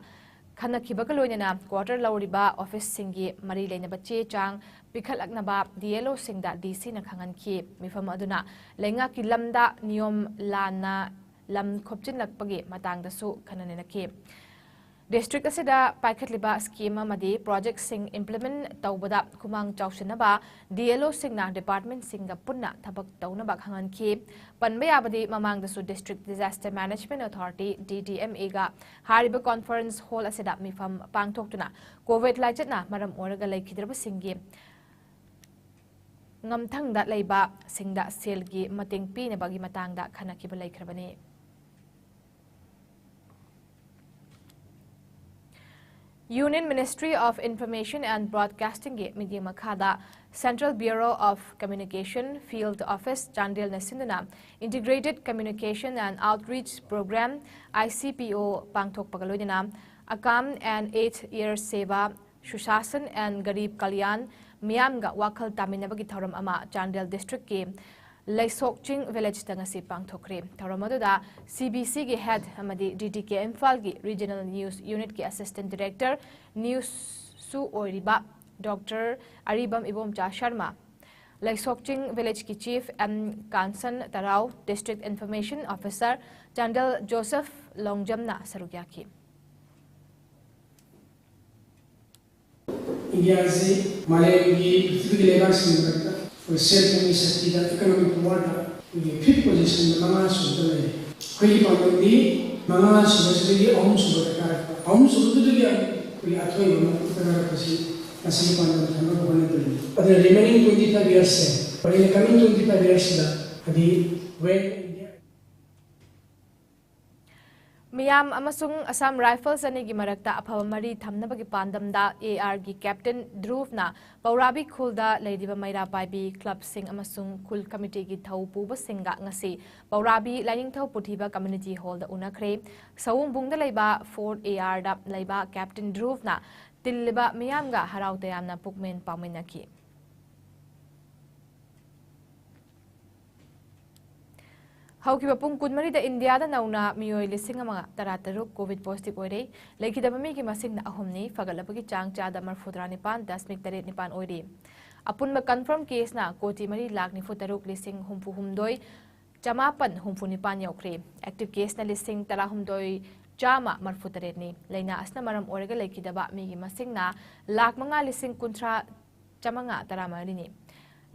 ꯈꯟꯅꯈꯤꯕꯒ ꯂꯣꯏꯅꯅ ꯀ꯭ꯋꯥꯇꯔ ꯂꯧꯔꯤꯕ ꯑꯣꯐꯤꯁꯁꯤꯡꯒꯤ ꯃꯔꯤ ꯂꯩꯅꯕ ꯆꯦ ꯆꯥꯡ ꯄꯤꯈꯠꯂꯛꯅꯕ ꯗꯤ ꯑꯦꯜ ꯑꯣꯁꯤꯡꯗ ꯗꯤ ꯁꯤꯅ ꯈꯪꯍꯟꯈꯤ꯫ ꯃꯤꯐꯝ ꯑꯗꯨꯅ ꯂꯩꯉꯥꯛꯀꯤ ꯂꯝꯗ ꯅꯤꯌꯣꯝ ꯂꯥꯟꯅ ꯂꯝ ꯈꯣꯞꯆꯤꯜꯂꯛꯄꯒꯤ ꯃꯇꯥꯡꯗꯁꯨ ꯈꯟꯅ ꯅꯩꯅꯈꯤ꯫ ꯗꯤꯁꯇ꯭ꯔꯤꯛ ꯑꯁꯤꯗ ꯄꯥꯏꯈꯠꯂꯤꯕ ꯁ꯭ꯀꯤꯝ ꯑꯃꯗꯤ ꯄ꯭ꯔꯣꯖꯦꯛꯁꯤꯡ ꯏꯝꯄ꯭ꯂꯤꯃꯦꯟꯠ ꯇꯧꯕꯗ ꯈꯨꯃꯥꯡ ꯆꯥꯎꯁꯤꯟꯅꯕ ꯗꯤ ꯑꯦꯜ ꯑꯣꯁꯤꯡꯅ ꯗꯤꯄꯥꯔꯠꯃꯦꯟꯠꯁꯤꯡꯒ ꯄꯨꯟꯅ ꯊꯕꯛ ꯇꯧꯅꯕ ꯈꯪꯍꯟꯈꯤ꯫ ꯄꯟꯕ ꯌꯥꯕꯗꯤ, ꯃꯃꯥꯡꯗꯁꯨ ꯗꯤꯁꯇ꯭ꯔꯤꯛ ꯗꯤꯖꯥꯁꯇꯔ ꯃꯦꯅꯦꯖꯃꯦꯟꯠ ꯑꯣꯊꯣꯔꯤꯇꯤ, ꯗꯤ ꯗꯤ ꯑꯦꯝ ꯑꯦꯒ ꯍꯥꯏꯔꯤꯕ ꯀꯣꯟꯐꯔꯦꯟꯁ ꯍꯣꯜ ꯑꯁꯤꯗ ꯃꯤꯐꯝ ꯄꯥꯡꯊꯣꯛꯇꯨꯅ ꯀꯣꯚꯤꯗ ꯂꯥꯏꯆꯠꯅ ꯃꯔꯝ ꯑꯣꯏꯔꯒ ꯂꯩꯈꯤꯗ꯭ꯔꯕꯁꯤꯡꯒꯤ ꯉꯝꯊꯪꯗ ꯂꯩꯕꯁꯤꯡꯗ ꯁꯦꯜꯒꯤ ꯃꯇꯦꯡ ꯄꯤꯅꯕꯒꯤ ꯃꯇꯥꯡꯗ ꯈꯟꯅꯈꯤꯕ ꯂꯩꯈ꯭ꯔꯕꯅꯤ꯫ Union Ministry of Information and Broadcastingꯒꯤ ꯃꯤꯠꯌꯦꯡ ꯃꯈꯥꯗ Central Bureau of Communication Field Office ꯆꯥꯟꯗꯦꯜꯅ ꯁꯤꯟꯗꯨꯅ Integrated Communication and Outreach Program, I C P O, ꯄꯥꯡꯊꯣꯛꯄꯒ ꯂꯣꯏꯅꯅ Akam and Eight Year Seva, Sushashan and Garib Kalyan, ꯃꯤꯌꯥꯝꯒ ꯋꯥꯈꯜ ꯇꯥꯃꯤꯟꯅꯕꯒꯤ ꯊꯧꯔꯝ ꯑꯃ ꯆꯥꯟꯗꯦꯜ ꯗꯤꯁꯇ꯭ꯔꯤꯛꯀꯤ ꯂꯩꯁꯣꯛꯆꯤꯡ ꯚꯤꯂꯦꯖꯇ ꯉꯁꯤ ꯄꯥꯡꯊꯣꯛꯈ꯭ꯔꯦ꯫ ꯊꯧꯔꯝ ꯑꯗꯨꯗ ꯁꯤ ꯕꯤ ꯁꯤꯒꯤ ꯍꯦꯗ ꯑꯃꯗꯤ ꯗꯤ ꯗꯤ ꯀꯦ ꯏꯝꯐꯥꯜꯒꯤ ꯔꯤꯖꯅꯦꯜ ꯅ꯭ꯌꯨꯁ ꯌꯨꯅꯤꯠꯀꯤ ꯑꯦꯁꯤꯁꯇꯦꯟꯠ ꯗꯤꯔꯦꯛꯇꯔ ꯅ꯭ꯌꯨꯁꯁꯨ ꯑꯣꯏꯔꯤꯕ ꯗꯣꯛꯇꯔ ꯑꯔꯤꯕꯝ ꯏꯕꯣꯝꯆꯥ ꯁꯔꯃ, ꯂꯩꯁꯣꯛꯆꯤꯡ ꯚꯤꯂꯦꯖꯀꯤ chief M Kanshan Tarao, district information officer Chandel Joseph ꯂꯣꯡꯖꯝꯅ ꯁꯔꯨꯛ ꯌꯥꯈꯤ꯫ ꯏꯟꯗꯤꯌꯥꯁꯤ ꯃꯥꯂꯦꯝꯒꯤ ꯄ꯭ꯔꯤꯊꯤꯕꯤꯒꯤ ꯂꯩꯕꯥꯛꯁꯤꯡꯒꯤ ꯃꯔꯛꯇ ꯑꯩꯈꯣꯏ ꯁꯦꯜ ꯊꯨꯝꯒꯤ ꯁꯛꯇꯤꯗ, ꯏꯀꯣꯅꯣꯃꯤꯛ ꯄꯥꯋꯔꯗ ꯑꯩꯈꯣꯏꯒꯤ ꯐꯤꯐ ꯄꯣꯖꯤꯁꯟꯗ ꯃꯉꯥ ꯁꯨꯕꯗ ꯂꯩꯔꯦ꯫ ꯑꯩꯈꯣꯏꯒꯤ ꯄꯥꯡꯒꯜꯗꯤ ꯃꯉꯥ ꯁꯨꯕꯁꯤꯗꯒꯤ ꯑꯍꯨꯝ ꯁꯨꯕꯗ ꯀꯥꯔꯛꯄ, ꯑꯍꯨꯝ ꯁꯨꯕꯗꯨꯗꯒꯤ ꯑꯩꯈꯣꯏꯒꯤ ꯑꯊꯣꯏꯕ ꯑꯃ ꯀꯥꯔꯛꯄꯁꯤ ꯃꯁꯤꯒꯤ ꯄꯥꯟꯗꯝ ꯊꯝꯅꯕ ꯍꯣꯠꯅꯗꯣꯏꯅꯤ꯫ ꯑꯗꯨꯅ remaining twenty five yearsꯁꯦ, ꯑꯩꯅ coming twenty five yearsꯁꯤꯗ ꯍꯥꯏꯗꯤ when India ꯃꯤꯌꯥꯝ ꯑꯃꯁꯨꯡ Assam Rifles ꯑꯅꯤꯒꯤ ꯃꯔꯛꯇ ꯑꯐꯕ ꯃꯔꯤ ꯊꯝꯅꯕꯒꯤ ꯄꯥꯟꯗꯝꯗ ARꯒꯤ Captain Dhruvꯅ ꯄꯧꯔꯥꯕꯤ ꯈꯨꯜꯗ ꯂꯩꯔꯤꯕ ꯃꯩꯔꯥ ꯄꯥꯏꯕꯤ clubꯁꯤꯡ ꯑꯃꯁꯨꯡ ꯈꯨꯜ committeeꯒꯤ ꯊꯧ ꯄꯨꯕꯁꯤꯡꯒ ꯉꯁꯤ ꯄꯧꯔꯥꯕꯤ ꯂꯥꯏꯅꯤꯡꯊꯧ ꯄꯨꯊꯤꯕ community hallꯗ ꯎꯅꯈ꯭ꯔꯦ꯫ ꯁꯑꯣꯝꯕꯨꯡꯗ ꯂꯩꯕ Fort ARꯗ ꯂꯩꯕ Captain Dhruvꯅ ꯇꯤꯜꯂꯤꯕ ꯃꯤꯌꯥꯝꯒ ꯍꯔꯥꯎ ꯇꯌꯥꯝꯅ ꯄꯨꯛꯃꯦꯟ ꯄꯥꯎꯃꯤꯟꯅꯈꯤ꯫ ꯍꯧꯈꯤꯕ ꯄꯨꯡ ꯀꯨꯟꯃꯔꯤꯗ ꯏꯟꯗꯤꯌꯥꯗ ꯅꯧꯅ ꯃꯤꯑꯣꯏ ꯂꯤꯁꯤꯡ ꯑꯃ ꯇꯔꯥꯇꯔꯨꯛ COVID positive ꯑꯣꯏꯔꯦ꯫ ꯂꯩꯈꯤꯗꯕ ꯃꯤꯒꯤ ꯃꯁꯤꯡꯅ ꯑꯍꯨꯝꯅꯤ꯫ ꯐꯒꯠꯂꯕꯒꯤ ꯆꯥꯡ ꯆꯥꯗ ꯃꯔꯐꯨꯇꯔꯥ ꯅꯤꯄꯥꯟ ꯗꯁꯃꯤꯛ ꯇꯔꯦꯠ ꯅꯤꯄꯥꯟ ꯑꯣꯏꯔꯤ꯫ ꯑꯄꯨꯟꯕ confirm caseꯅ ꯀꯣꯇꯤ ꯃꯔꯤ ꯂꯥꯈ ꯅꯤꯐꯨ ꯇꯔꯨꯛ ꯂꯤꯁꯤꯡ ꯍꯨꯝꯐꯨ ꯍꯨꯝꯗꯣꯏ ꯆꯃꯥꯄꯟ ꯍꯨꯝꯐꯨ ꯅꯤꯄꯥꯟ ꯌꯧꯈ꯭ꯔꯦ꯫ Active caseꯅ ꯂꯤꯁꯤꯡ ꯇꯔꯥꯍꯨꯝꯗꯣꯏ ꯆꯥꯝꯃ ꯃꯔꯐꯨ ꯇꯔꯦꯠꯅꯤ꯫ ꯂꯥꯏꯅꯥ ꯑꯁꯤꯅ ꯃꯔꯝ ꯑꯣꯏꯔꯒ ꯂꯩꯈꯤꯗꯕ ꯃꯤꯒꯤ ꯃꯁꯤꯡꯅ ꯂꯥꯈ ꯃꯉꯥ ꯂꯤꯁꯤꯡ ꯀꯨꯟꯊ꯭ꯔꯥ ꯆꯥꯃꯉꯥ ꯇꯔꯥꯃꯔꯤꯅꯤ꯫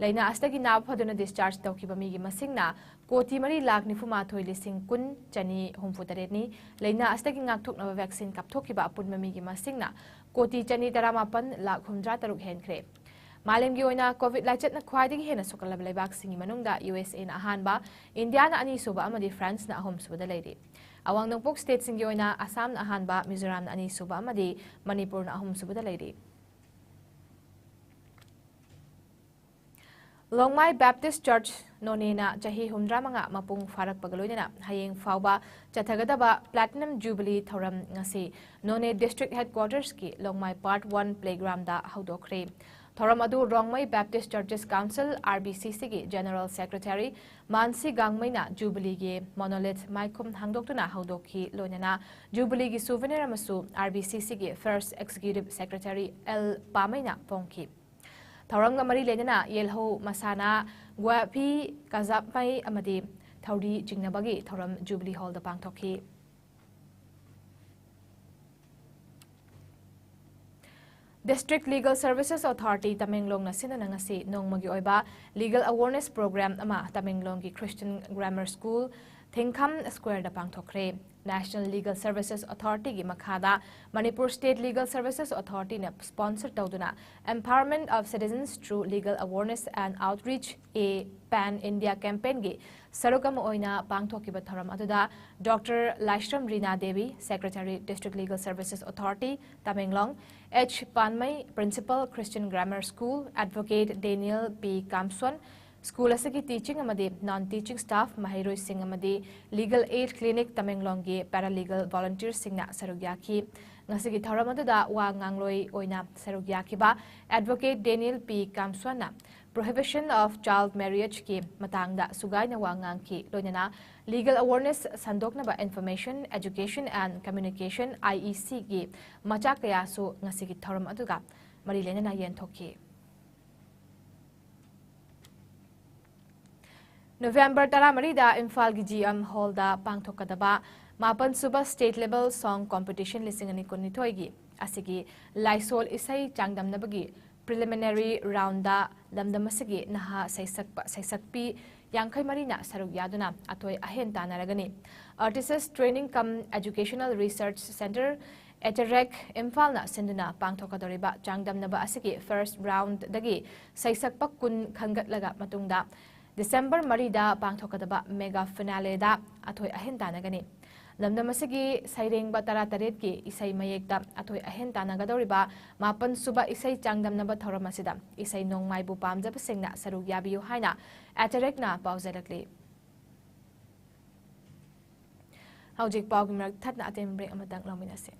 ꯂꯥꯏꯅꯥ ꯑꯁꯤꯗꯒꯤ ꯅꯥꯕ ꯐꯗꯨꯅ discharge ꯇꯧꯈꯤꯕ ꯃꯤꯒꯤ ꯃꯁꯤꯡꯅ ꯀꯣꯇꯤ ꯃꯔꯤ ꯂꯥꯈ ꯅꯤꯐꯨ ꯃꯥꯊꯣꯏ ꯂꯤꯁꯤꯡ ꯀꯨꯟ ꯆꯅꯤ ꯍꯨꯝꯐꯨ ꯇꯔꯦꯠꯅꯤ꯫ ꯂꯥꯏꯅꯥ ꯑꯁꯤꯗꯒꯤ ꯉꯥꯛꯊꯣꯛꯅꯕ vaccine ꯀꯥꯞꯊꯣꯛꯈꯤꯕ ꯑꯄꯨꯟꯕ ꯃꯤꯒꯤ ꯃꯁꯤꯡꯅ ꯀꯣꯇꯤ ꯆꯅꯤ ꯇꯔꯥꯃꯥꯄꯟ ꯂꯥꯈ ꯍꯨꯝꯗ꯭ꯔꯥ ꯇꯔꯨꯛ ꯍꯦꯟꯈ꯭ꯔꯦ꯫ ꯃꯥꯂꯦꯝꯒꯤ ꯑꯣꯏꯅ COVID ꯂꯥꯏꯆꯠꯅ ꯈ꯭ꯋꯥꯏꯗꯒꯤ ꯍꯦꯟꯅ ꯁꯣꯛꯍꯜꯂꯕ ꯂꯩꯕꯥꯛꯁꯤꯡꯒꯤ ꯃꯅꯨꯡꯗ USAꯅ ꯑꯍꯥꯟꯕ, ꯏꯟꯗꯤꯌꯥꯅ ꯑꯅꯤꯁꯨꯕ ꯑꯃꯗꯤ Franceꯅ ꯑꯍꯨꯝꯁꯨꯕꯗ ꯂꯩꯔꯤ꯫ ꯑꯋꯥꯡ ꯅꯣꯡꯄꯣꯛ stateꯁꯤꯡꯒꯤ ꯑꯣꯏꯅ ꯑꯁꯥꯝꯅ ꯑꯍꯥꯟꯕ, ꯃꯤꯖꯣꯔꯥꯝꯅ ꯑꯅꯤꯁꯨꯕ ꯑꯃꯗꯤ ꯃꯅꯤꯄꯨꯔꯅ ꯑꯍꯨꯝꯁꯨꯕꯗ ꯂꯩꯔꯤ꯫ ꯂꯣꯡꯃꯥꯏ Baptist Church ꯅꯣꯅꯦꯅ ꯆꯍꯤ ꯍꯨꯝꯗ꯭ꯔꯥ ꯃꯉꯥ ꯃꯄꯨꯡ ꯐꯥꯔꯛꯄꯒ ꯂꯣꯏꯅꯅ ꯍꯌꯦꯡ ꯐꯥꯎꯕ ꯆꯠꯊꯒꯗꯕ Platinum Jubilee ꯊꯧꯔꯝ ꯉꯁꯤ ꯅꯣꯅꯦ District Headquartersꯀꯤ ꯂꯣꯡꯃꯥꯏ Part One Playgroundꯗ ꯍꯧꯗꯣꯛꯈ꯭ꯔꯦ꯫ ꯊꯧꯔꯝ ꯑꯗꯨ Rongmei Baptist Churches Council, RBCCꯒꯤ General Secretary ꯃꯥꯟꯁꯤ ꯒꯥꯡꯃꯩꯅ Jubileeꯒꯤ monolith ꯃꯥꯏꯈꯨꯝ ꯍꯥꯡꯗꯣꯛꯇꯨꯅ ꯍꯧꯗꯣꯛꯈꯤ꯫ ꯂꯣꯏꯅꯅ Jubileeꯒꯤ souvenir ꯑꯃꯁꯨ RBCCꯒꯤ First Executive Secretary L ꯄꯥꯃꯩꯅ ꯐꯣꯡꯈꯤ꯫ ꯊꯧꯔꯝꯒ ꯃꯔꯤ ꯂꯩꯅꯅ ꯌꯦꯜꯍꯧ ꯃꯁꯥꯟꯅ, ꯒ꯭ꯋꯥꯐꯤ ꯀꯥꯖꯥꯞꯃꯩ ꯑꯃꯗꯤ ꯊꯧꯔꯤ ꯆꯤꯡꯅꯕꯒꯤ ꯊꯧꯔꯝ Jubilee Hallꯗ ꯄꯥꯡꯊꯣꯛꯈꯤ꯫ District Legal Services Authority ꯇꯃꯦꯡꯂꯣꯡꯅ ꯁꯤꯟꯗꯨꯅ ꯉꯁꯤ ꯅꯣꯡꯃꯒꯤ ꯑꯣꯏꯕ Legal Awareness Program ꯑꯃ ꯇꯃꯦꯡꯂꯣꯡꯒꯤ Christian Grammar School ꯊꯤꯡꯈꯝ ꯁ꯭ꯀ꯭ꯋꯦꯔꯗ ꯄꯥꯡꯊꯣꯛꯈ꯭ꯔꯦ꯫ National Legal Services Authority ꯒꯤ ꯃꯈꯥꯗ Manipur State Legal Services Authority ꯅ sponsor ꯇꯧꯗꯨꯅ Empowerment of Citizens Through Legal Awareness and Outreach, a Pan India Campaign ꯒꯤ ꯁꯔꯨꯛ ꯑꯃ ꯑꯣꯏꯅ ꯄꯥꯡꯊꯣꯛꯈꯤꯕ ꯊꯧꯔꯝ ꯑꯗꯨꯗ Doctor Laishram Rina Devi, Secretary, District Legal Services Authority, Tamenglong, H Panmei, Principal, Christian Grammar School, Advocate Daniel P Kamson, school ꯑꯁꯤꯒꯤ teaching ꯑꯃꯗꯤ non teaching staff, ꯃꯍꯩꯔꯣꯏꯁꯤꯡ ꯑꯃꯗꯤ Legal Aid Clinic ꯇꯃꯦꯡꯂꯣꯡꯒꯤ paralegal volunteersꯁꯤꯡꯅ ꯁꯔꯨꯛ ꯌꯥꯈꯤ꯫ ꯉꯁꯤꯒꯤ ꯊꯧꯔꯝ ꯑꯗꯨꯗ ꯋꯥ ꯉꯥꯡꯂꯣꯏ ꯑꯣꯏꯅ ꯁꯔꯨꯛ ꯌꯥꯈꯤꯕ Advocate Daniel P ꯀꯥꯝꯁꯣꯟꯅ Prohibition of Child Marriageꯀꯤ ꯃꯇꯥꯡꯗ ꯁꯨꯒꯥꯏꯅ ꯋꯥ ꯉꯥꯡꯈꯤ, ꯂꯣꯏꯅꯅ Legal Awareness ꯁꯟꯗꯣꯛꯅꯕ Information, Education and Communication, IEC ꯒꯤ ꯃꯆꯥꯛ ꯀꯌꯥꯁꯨ ꯉꯁꯤꯒꯤ ꯊꯧꯔꯝ ꯑꯗꯨꯒ ꯃꯔꯤ ꯂꯩꯅꯅ ꯌꯦꯟꯊꯣꯛꯈꯤ꯫ ꯅꯣꯚꯦꯝꯕꯔ ꯇꯔꯥꯃꯔꯤꯗ ꯏꯝꯐꯥꯜꯒꯤ G M Hallꯗ ꯄꯥꯡꯊꯣꯛꯀꯗꯕ ꯃꯥꯄꯟ ꯁꯨꯕ State Level Song Competition ꯂꯤꯁꯤꯡ ꯑꯅꯤ ꯀꯨꯟꯅꯤꯊꯣꯏꯒꯤ ꯑꯁꯤꯒꯤ ꯂꯥꯏꯁꯣꯜ ꯏꯁꯩ ꯆꯥꯡꯗꯝꯅꯕꯒꯤ preliminary roundꯗ ꯂꯝꯗꯝ ꯑꯁꯤꯒꯤ ꯅꯍꯥ ꯁꯩꯁꯛꯄ, ꯁꯩꯁꯛꯄꯤ ꯌꯥꯡꯈꯩ ꯃꯔꯤꯅ ꯁꯔꯨꯛ ꯌꯥꯗꯨꯅ ꯑꯊꯣꯏ ꯑꯍꯦꯟ ꯇꯥꯟꯅꯔꯒꯅꯤ꯫ Artists Training cum Educational Research Centre, ATAREC, ꯏꯝꯐꯥꯜꯅ ꯁꯤꯟꯗꯨꯅ ꯄꯥꯡꯊꯣꯛꯀꯗꯧꯔꯤꯕ ꯆꯥꯡꯗꯝꯅꯕ ꯑꯁꯤꯒꯤ first roundꯗꯒꯤ ꯁꯩꯁꯛꯄ ꯀꯨꯟ ꯈꯟꯒꯠꯂꯒ ꯃꯇꯨꯡꯗ ꯗꯤꯁꯦꯝꯕꯔ ꯃꯔꯤꯗ ꯄꯥꯡꯊꯣꯛꯀꯗꯕ mega finaleꯗ ꯑꯊꯣꯏ ꯑꯍꯦꯟ ꯇꯥꯟꯅꯒꯅꯤ꯫ ꯂꯝꯗꯝ ꯑꯁꯤꯒꯤ ꯁꯩꯔꯦꯡꯕ ꯇꯔꯥꯇꯔꯦꯠꯀꯤ ꯏꯁꯩ ꯃꯌꯦꯛꯇ ꯑꯊꯣꯏ ꯑꯍꯦꯟ ꯇꯥꯟꯅꯒꯗꯧꯔꯤꯕ ꯃꯥꯄꯟ ꯁꯨꯕ ꯏꯁꯩ ꯆꯥꯡꯗꯝꯅꯕ ꯊꯧꯔꯝ ꯑꯁꯤꯗ ꯏꯁꯩ ꯅꯣꯡꯃꯥꯏꯕꯨ ꯄꯥꯝꯖꯕꯁꯤꯡꯅ ꯁꯔꯨꯛ ꯌꯥꯕꯤꯌꯨ ꯍꯥꯏꯅ ATARECꯅ ꯄꯥꯎꯖꯔꯛꯂꯤ꯫ ꯍꯧꯖꯤꯛ ꯄꯥꯎꯒꯤ ꯃꯔꯛ ꯊꯠꯅ ꯑꯇꯦꯟꯕ break ꯑꯃꯇꯪ ꯂꯧꯃꯤꯟꯅꯁꯤ꯫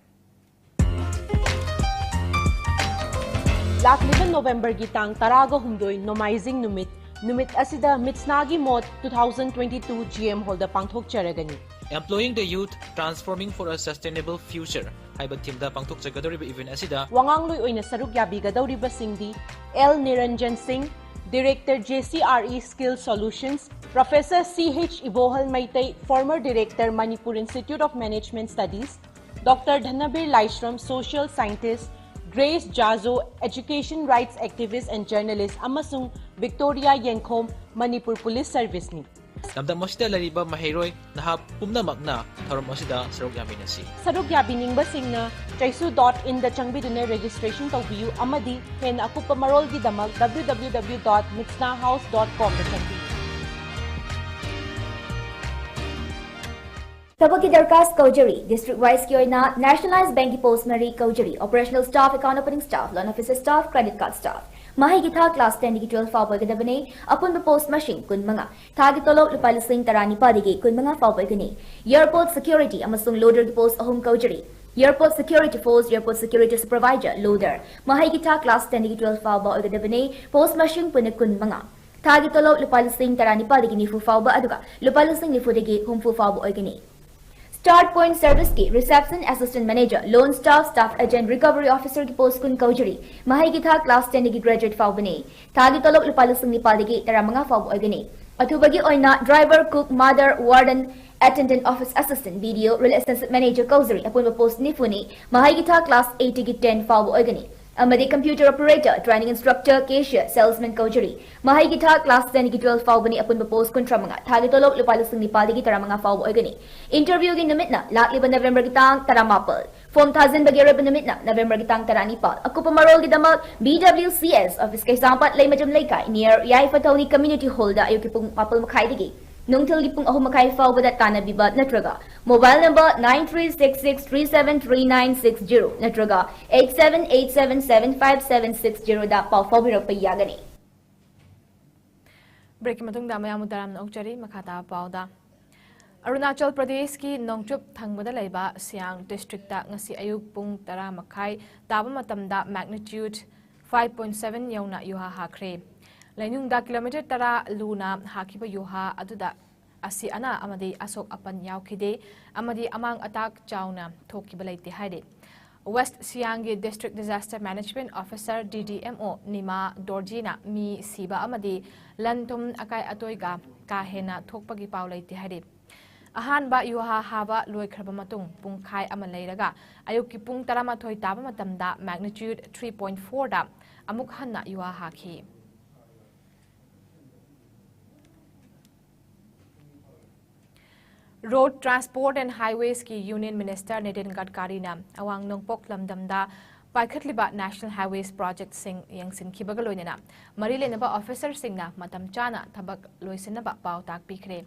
ꯂꯥꯛꯂꯤꯕ ꯅꯣꯕꯦꯝꯕꯔꯒꯤ ꯇꯥꯡ ꯇꯔꯥꯒ ꯍꯨꯝꯗꯣꯏ, ꯅꯣꯡꯃꯥꯏꯖꯤꯡ ꯅꯨꯃꯤꯠ, ꯅꯨꯃꯤꯠ ꯑꯁꯤꯗ ꯃꯤꯠꯁꯅꯥꯒꯤ ꯃꯣꯠ two thousand twenty-two G M Hallꯗ ꯄꯥꯡꯊꯣꯛꯆꯔꯒꯅꯤ꯫ Employing the Youth, Transforming for a Sustainable Future ꯍꯥꯏꯕ themeꯗ ꯄꯥꯡꯊꯣꯛꯆꯒꯗꯧꯔꯤꯕ event ꯑꯁꯤꯗ ꯋꯥꯉꯥꯡꯂꯣꯏ ꯑꯣꯏꯅ ꯁꯔꯨꯛ ꯌꯥꯕꯤꯒꯗꯧꯔꯤꯕꯁꯤꯡꯗꯤ L ꯅꯤꯔꯟꯖꯟ ꯁꯤꯡ, Director, J C R E Skill Solutions, Professor C H ꯏꯕꯣꯍꯜ Meitei, former Director, Manipur Institute of Management Studies, Doctor ꯙꯅꯕꯤꯔ Laishram, social scientist, Grace Jazo, education rights activist and journalist, ꯑꯃꯁꯨꯡ Victoria ꯌꯦꯡꯈꯣꯝ, Manipur Police Serviceꯅꯤ꯫ ꯂꯝꯗꯝ ꯑꯁꯤꯗ ꯂꯩꯔꯤꯕ ꯃꯍꯩꯔꯣꯏ ꯅꯍꯥ ꯄꯨꯝꯅꯃꯛꯅ ꯊꯧꯔꯝ ꯑꯁꯤꯗ ꯁꯔꯨꯛ ꯌꯥꯃꯤꯟꯅꯁꯤ꯫ ꯁꯔꯨꯛ ꯌꯥꯕꯤꯅꯤꯡꯕꯁꯤꯡꯅ ꯆꯩꯁꯨ dot in ꯗ ꯆꯪꯕꯤꯗꯨꯅ registration ꯇꯧꯕꯤꯌꯨ ꯑꯃꯗꯤ ꯍꯦꯟꯅ ꯑꯀꯨꯞꯄ ꯃꯔꯣꯜꯒꯤꯗꯃꯛ W W W dot mitsnahouse dot com ꯗ ꯆꯪꯕꯤꯌꯨ꯫ ꯊꯕꯛꯀꯤ ꯗꯔꯀꯥꯁ ꯀꯧꯖꯔꯤ꯫ District wiseꯀꯤ ꯑꯣꯏꯅ nationalized bankꯀꯤ post ꯃꯔꯤ ꯀꯧꯖꯔꯤ: operational staff, account opening staff, loan officer staff, credit card staff꯫ ꯃꯍꯩꯒꯤ ꯊꯥꯛ class ten ꯗꯒꯤ twelve ꯐꯥꯎꯕ ꯑꯣꯏꯒꯗꯕꯅꯤ꯫ ꯑꯄꯨꯟꯕ post ꯃꯁꯤꯡ ꯀꯨꯟꯃꯉꯥ꯫ ꯊꯥꯒꯤ ꯇꯣꯂꯣꯞ ꯂꯨꯄꯥ ꯂꯤꯁꯤꯡ ꯇꯔꯥꯅꯤꯄꯥꯜꯗꯒꯤ ꯀꯨꯟꯃꯉꯥ ꯐꯥꯎꯕ ꯑꯣꯏꯒꯅꯤ꯫ Airport security ꯑꯃꯁꯨꯡ loaderꯒꯤ post ꯑꯍꯨꯝ ꯀꯧꯖꯔꯤ: airport security force, airport security supervisor, loader꯫ ꯃꯍꯩꯒꯤ ꯊꯥꯛ class ten ꯗꯒꯤ twelve ꯐꯥꯎꯕ ꯑꯣꯏꯒꯗꯕꯅꯤ꯫ Post ꯃꯁꯤꯡ ꯄꯨꯟꯅ ꯀꯨꯟꯃꯉꯥ꯫ ꯊꯥꯒꯤ ꯇꯣꯂꯣꯞ ꯂꯨꯄꯥ ꯂꯤꯁꯤꯡ ꯇꯔꯥꯅꯤꯄꯥꯜꯗꯒꯤ ꯅꯤꯐꯨ ꯐꯥꯎꯕ, ꯑꯗꯨꯒ ꯂꯨꯄꯥ ꯂꯤꯁꯤꯡ ꯅꯤꯐꯨꯗꯒꯤ ꯍꯨꯝꯐꯨ ꯐꯥꯎꯕ ꯑꯣꯏꯒꯅꯤ꯫ Start Point Serviceꯀꯤ reception assistant manager, loan staff, staff agent, recovery officerꯒꯤ post ꯀꯨꯟ ꯀꯧꯖꯔꯤ꯫ ꯃꯍꯩꯒꯤ ꯊꯥꯛ class ten ꯗꯒꯤ graduate ꯐꯥꯎꯕꯅꯤ꯫ ꯊꯥꯒꯤ ꯇꯣꯂꯣꯞ ꯂꯨꯄꯥ ꯂꯤꯁꯤꯡ ꯅꯤꯄꯥꯜꯗꯒꯤ ꯇꯔꯥꯃꯉꯥ ꯐꯥꯎꯕ ꯑꯣꯏꯒꯅꯤ꯫ ꯑꯊꯨꯕꯒꯤ ꯑꯣꯏꯅ driver, cook, mother, warden, attendant, office assistant, B D O, relationship manager ꯀꯧꯖꯔꯤ꯫ ꯑꯄꯨꯟꯕ post ꯅꯤꯐꯨꯅꯤ꯫ ꯃꯍꯩꯒꯤ ꯊꯥꯛ class eight ꯗꯒꯤ ten ꯐꯥꯎꯕ ꯑꯣꯏꯒꯅꯤ꯫ ꯑꯃꯗꯤ computer operator, training instructor, cashier, salesman ꯀꯧꯖꯔꯤ꯫ ꯃꯍꯩꯒꯤ ꯊꯥꯛ class ten ꯗꯒꯤ twelve ꯐꯥꯎꯕꯅꯤ꯫ ꯑꯄꯨꯟꯕ post ꯀꯨꯟꯊ꯭ꯔꯥ ꯃꯉꯥ꯫ ꯊꯥꯒꯤ ꯇꯣꯂꯣꯞ ꯂꯨꯄꯥ ꯂꯤꯁꯤꯡ ꯅꯤꯄꯥꯜꯗꯒꯤ ꯇꯔꯥꯃꯉꯥ ꯐꯥꯎꯕ ꯑꯣꯏꯒꯅꯤ꯫ Interviewꯒꯤ ꯅꯨꯃꯤꯠꯅ ꯂꯥꯛꯂꯤꯕ Novemberꯒꯤ ꯇꯥꯡ ꯇꯔꯥꯃꯥꯄꯜ꯫ Form ꯊꯥꯖꯤꯟꯕꯒꯤ ꯑꯔꯣꯏꯕ ꯅꯨꯃꯤꯠꯅ Novemberꯒꯤ ꯇꯥꯡ ꯇꯔꯥꯅꯤꯄꯥꯜ꯫ ꯑꯀꯨꯞꯄ ꯃꯔꯣꯜꯒꯤꯗꯃꯛ B W C S office, ꯀꯩꯁꯥꯝꯄꯥꯠ ꯂꯩꯃꯖꯝ ꯂꯩꯀꯥꯏ, near ꯌꯥꯏꯐ ꯊꯧꯅꯤ community hallꯗ ꯑꯌꯨꯛꯀꯤ ꯄꯨꯡ ꯃꯥꯄꯜ ꯃꯈꯥꯏꯗꯒꯤ ꯅꯨꯡꯊꯤꯜꯒꯤ ꯄꯨꯡ ꯑꯍꯨꯝ ꯃꯈꯥꯏ ꯐꯥꯎꯕꯗ ꯇꯥꯟꯅꯕꯤꯕ ꯅꯠꯇ꯭ꯔꯒ mobile number nine three six six three seven three nine six zero ꯅꯠꯇ꯭ꯔꯒ eight seven eight seven seven five seven six zeroꯗ ꯄꯥꯎ ꯐꯥꯎꯕꯤꯔꯛꯄ ꯌꯥꯒꯅꯤ꯫ Breakꯀꯤ ꯃꯇꯨꯡꯗ ꯃꯌꯥꯝꯕꯨ ꯇꯔꯥꯝꯅ ꯑꯣꯛꯆꯔꯤ꯫ ꯃꯈꯥ ꯇꯥꯕ ꯄꯥꯎꯗ, ꯑꯔꯨꯅꯥꯆꯜ ꯄ꯭ꯔꯗꯦꯁꯀꯤ ꯅꯣꯡꯆꯨꯞ ꯊꯪꯕꯗ ꯂꯩꯕ ꯁꯤꯌꯥꯡ districtꯇ ꯉꯁꯤ ꯑꯌꯨꯛ ꯄꯨꯡ ꯇꯔꯥ ꯃꯈꯥꯏ ꯇꯥꯕ ꯃꯇꯝꯗ magnitude five point seven ꯌꯧꯅ ꯌꯨꯍꯥ ꯍꯥꯈ꯭ꯔꯦ꯫ ꯂꯩꯅꯨꯡꯗ kilometre ꯇꯔꯥ ꯂꯨꯅ ꯍꯥꯈꯤꯕ ꯌꯨꯍꯥ ꯑꯗꯨꯗ ꯑꯁꯤ ꯑꯅꯥ ꯑꯃꯗꯤ ꯑꯁꯣꯛ ꯑꯄꯟ ꯌꯥꯎꯈꯤꯗꯦ ꯑꯃꯗꯤ ꯑꯃꯥꯡ ꯑꯇꯥꯛ ꯆꯥꯎꯅ ꯊꯣꯛꯈꯤꯕ ꯂꯩꯇꯦ ꯍꯥꯏꯔꯤ꯫ West Siangꯒꯤ District Disaster Management Officer, D D M O, ꯅꯤꯃꯥ ꯗꯣꯔꯖꯤꯅ ꯃꯤ ꯁꯤꯕ ꯑꯃꯗꯤ ꯂꯟ ꯊꯨꯝ ꯑꯀꯥꯏ ꯑꯇꯣꯏꯒ ꯀꯥ ꯍꯦꯟꯅ ꯊꯣꯛꯄꯒꯤ ꯄꯥꯎ ꯂꯩꯇꯦ ꯍꯥꯏꯔꯤ꯫ ꯑꯍꯥꯟꯕ ꯌꯨꯍꯥ ꯍꯥꯕ ꯂꯣꯏꯈ꯭ꯔꯕ ꯃꯇꯨꯡ ꯄꯨꯡꯈꯥꯏ ꯑꯃ ꯂꯩꯔꯒ ꯑꯌꯨꯛꯀꯤ ꯄꯨꯡ ꯇꯔꯥꯃꯥꯊꯣꯏ ꯇꯥꯕ ꯃꯇꯝꯗ magnitude three point fourꯗ ꯑꯃꯨꯛ ꯍꯟꯅ ꯌꯨꯍꯥ ꯍꯥꯈꯤ꯫ Road Transport and Highways ꯀꯤ Union Minister Nitin Gadkarina ꯑꯋꯥꯡ ꯅꯣꯡꯄꯣꯛ ꯂꯝꯗꯝꯗ ꯄꯥꯏꯈꯠꯂꯤꯕ National Highways project ꯁꯤꯡ ꯌꯦꯡꯁꯤꯟꯈꯤꯕꯒ ꯂꯣꯏꯅꯅ ꯃꯔꯤ ꯂꯩꯅꯕ officer ꯁꯤꯡꯅ ꯃꯇꯝ ꯆꯥꯅ ꯊꯕꯛ ꯂꯣꯏꯁꯤꯟꯅꯕ ꯄꯥꯎ ꯇꯥꯛꯄꯤꯈ꯭ꯔꯦ꯫